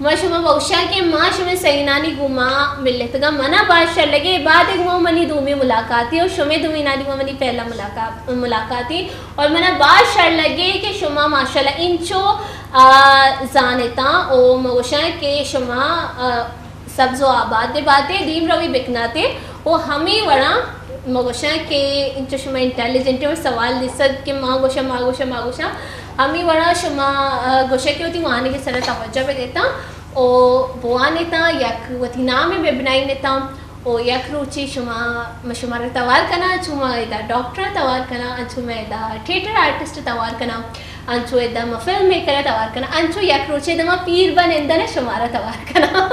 ما شما بوشا کہ ما شما سینانی گما ملتگا منا باز شر لگے۔ بعد ایک ما منی دومی ملاقاتی اور شما دومی نانی ما منی پہلا ملاقات، ملاقاتی اور منا باز شر لگے کہ شما ماشاءاللہ انچو، آ، زانتاں او مگوشاں کہ شما، آ، سبز و آباد باتے، دیم روی بکناتے و ہمیں وڑاں ما گوشاں کہ انچو شما انٹیلیجنٹ اور سوال دیسگ کہ ما گوشاں، ما گوشاں، ما گوشاں، ہمے وڑا شما، آ، گوشاں کہ وتی وانگ ءِ سرا توجہ بہ دیتاں او بوان اتاں، یک وتی نام ءَ بہ بنائین اتاں او یک روچے شما، ما شمارا توار کناں، انچو ما ادا ڈاکٹر ءَ توار کناں، انچو ما ادا تھیٹر آرٹسٹ ءَ توار کناں۔ انچو ادا ما فلم میکر ءَ توار کناں، انچو یک روچے ادا ما پیر بن اندن ءَ شمارا توار کناں۔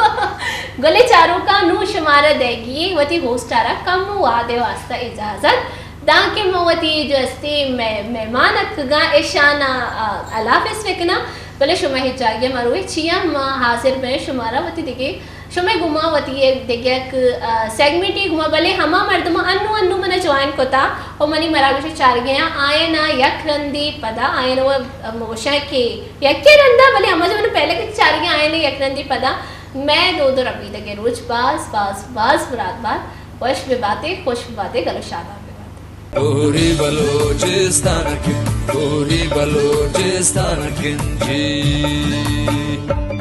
گلیں چاروکاں، نوں شمارا دئیگی ایں وتی ہوسٹ ءَ را کمو وہد ءِ واستہ اجازت داں کہ ما وتی جو ہستی مہ-، مہمان اتکگاں، اشانا، آ، ہلاپس بکناں، بلے شما ہچ جاگہ ءَ مہ روئے، چیا ما حاضر بئیں شمارا وتی دگہ شمئے گوما وتی یک دگہ یک، آ، سیگمنٹے گوما، بلے ہما مردماں انو انو منا جوائن کتا و منی مراگش ءَ چارگیاں، آیانا یک رندے پدا آیانا و مگوشاں کہ یکے رندا، بلے ہما جو من پہلے کہ چارگیاں آیانا یک رندے پدا مئے دود و ربیدگے روچ باز باز باز مراد بات، وش بباتے، خوش بباتے، گل و شاداب بباتے۔ کوری بلوچستان کن، کوری بلوچستان کن جی۔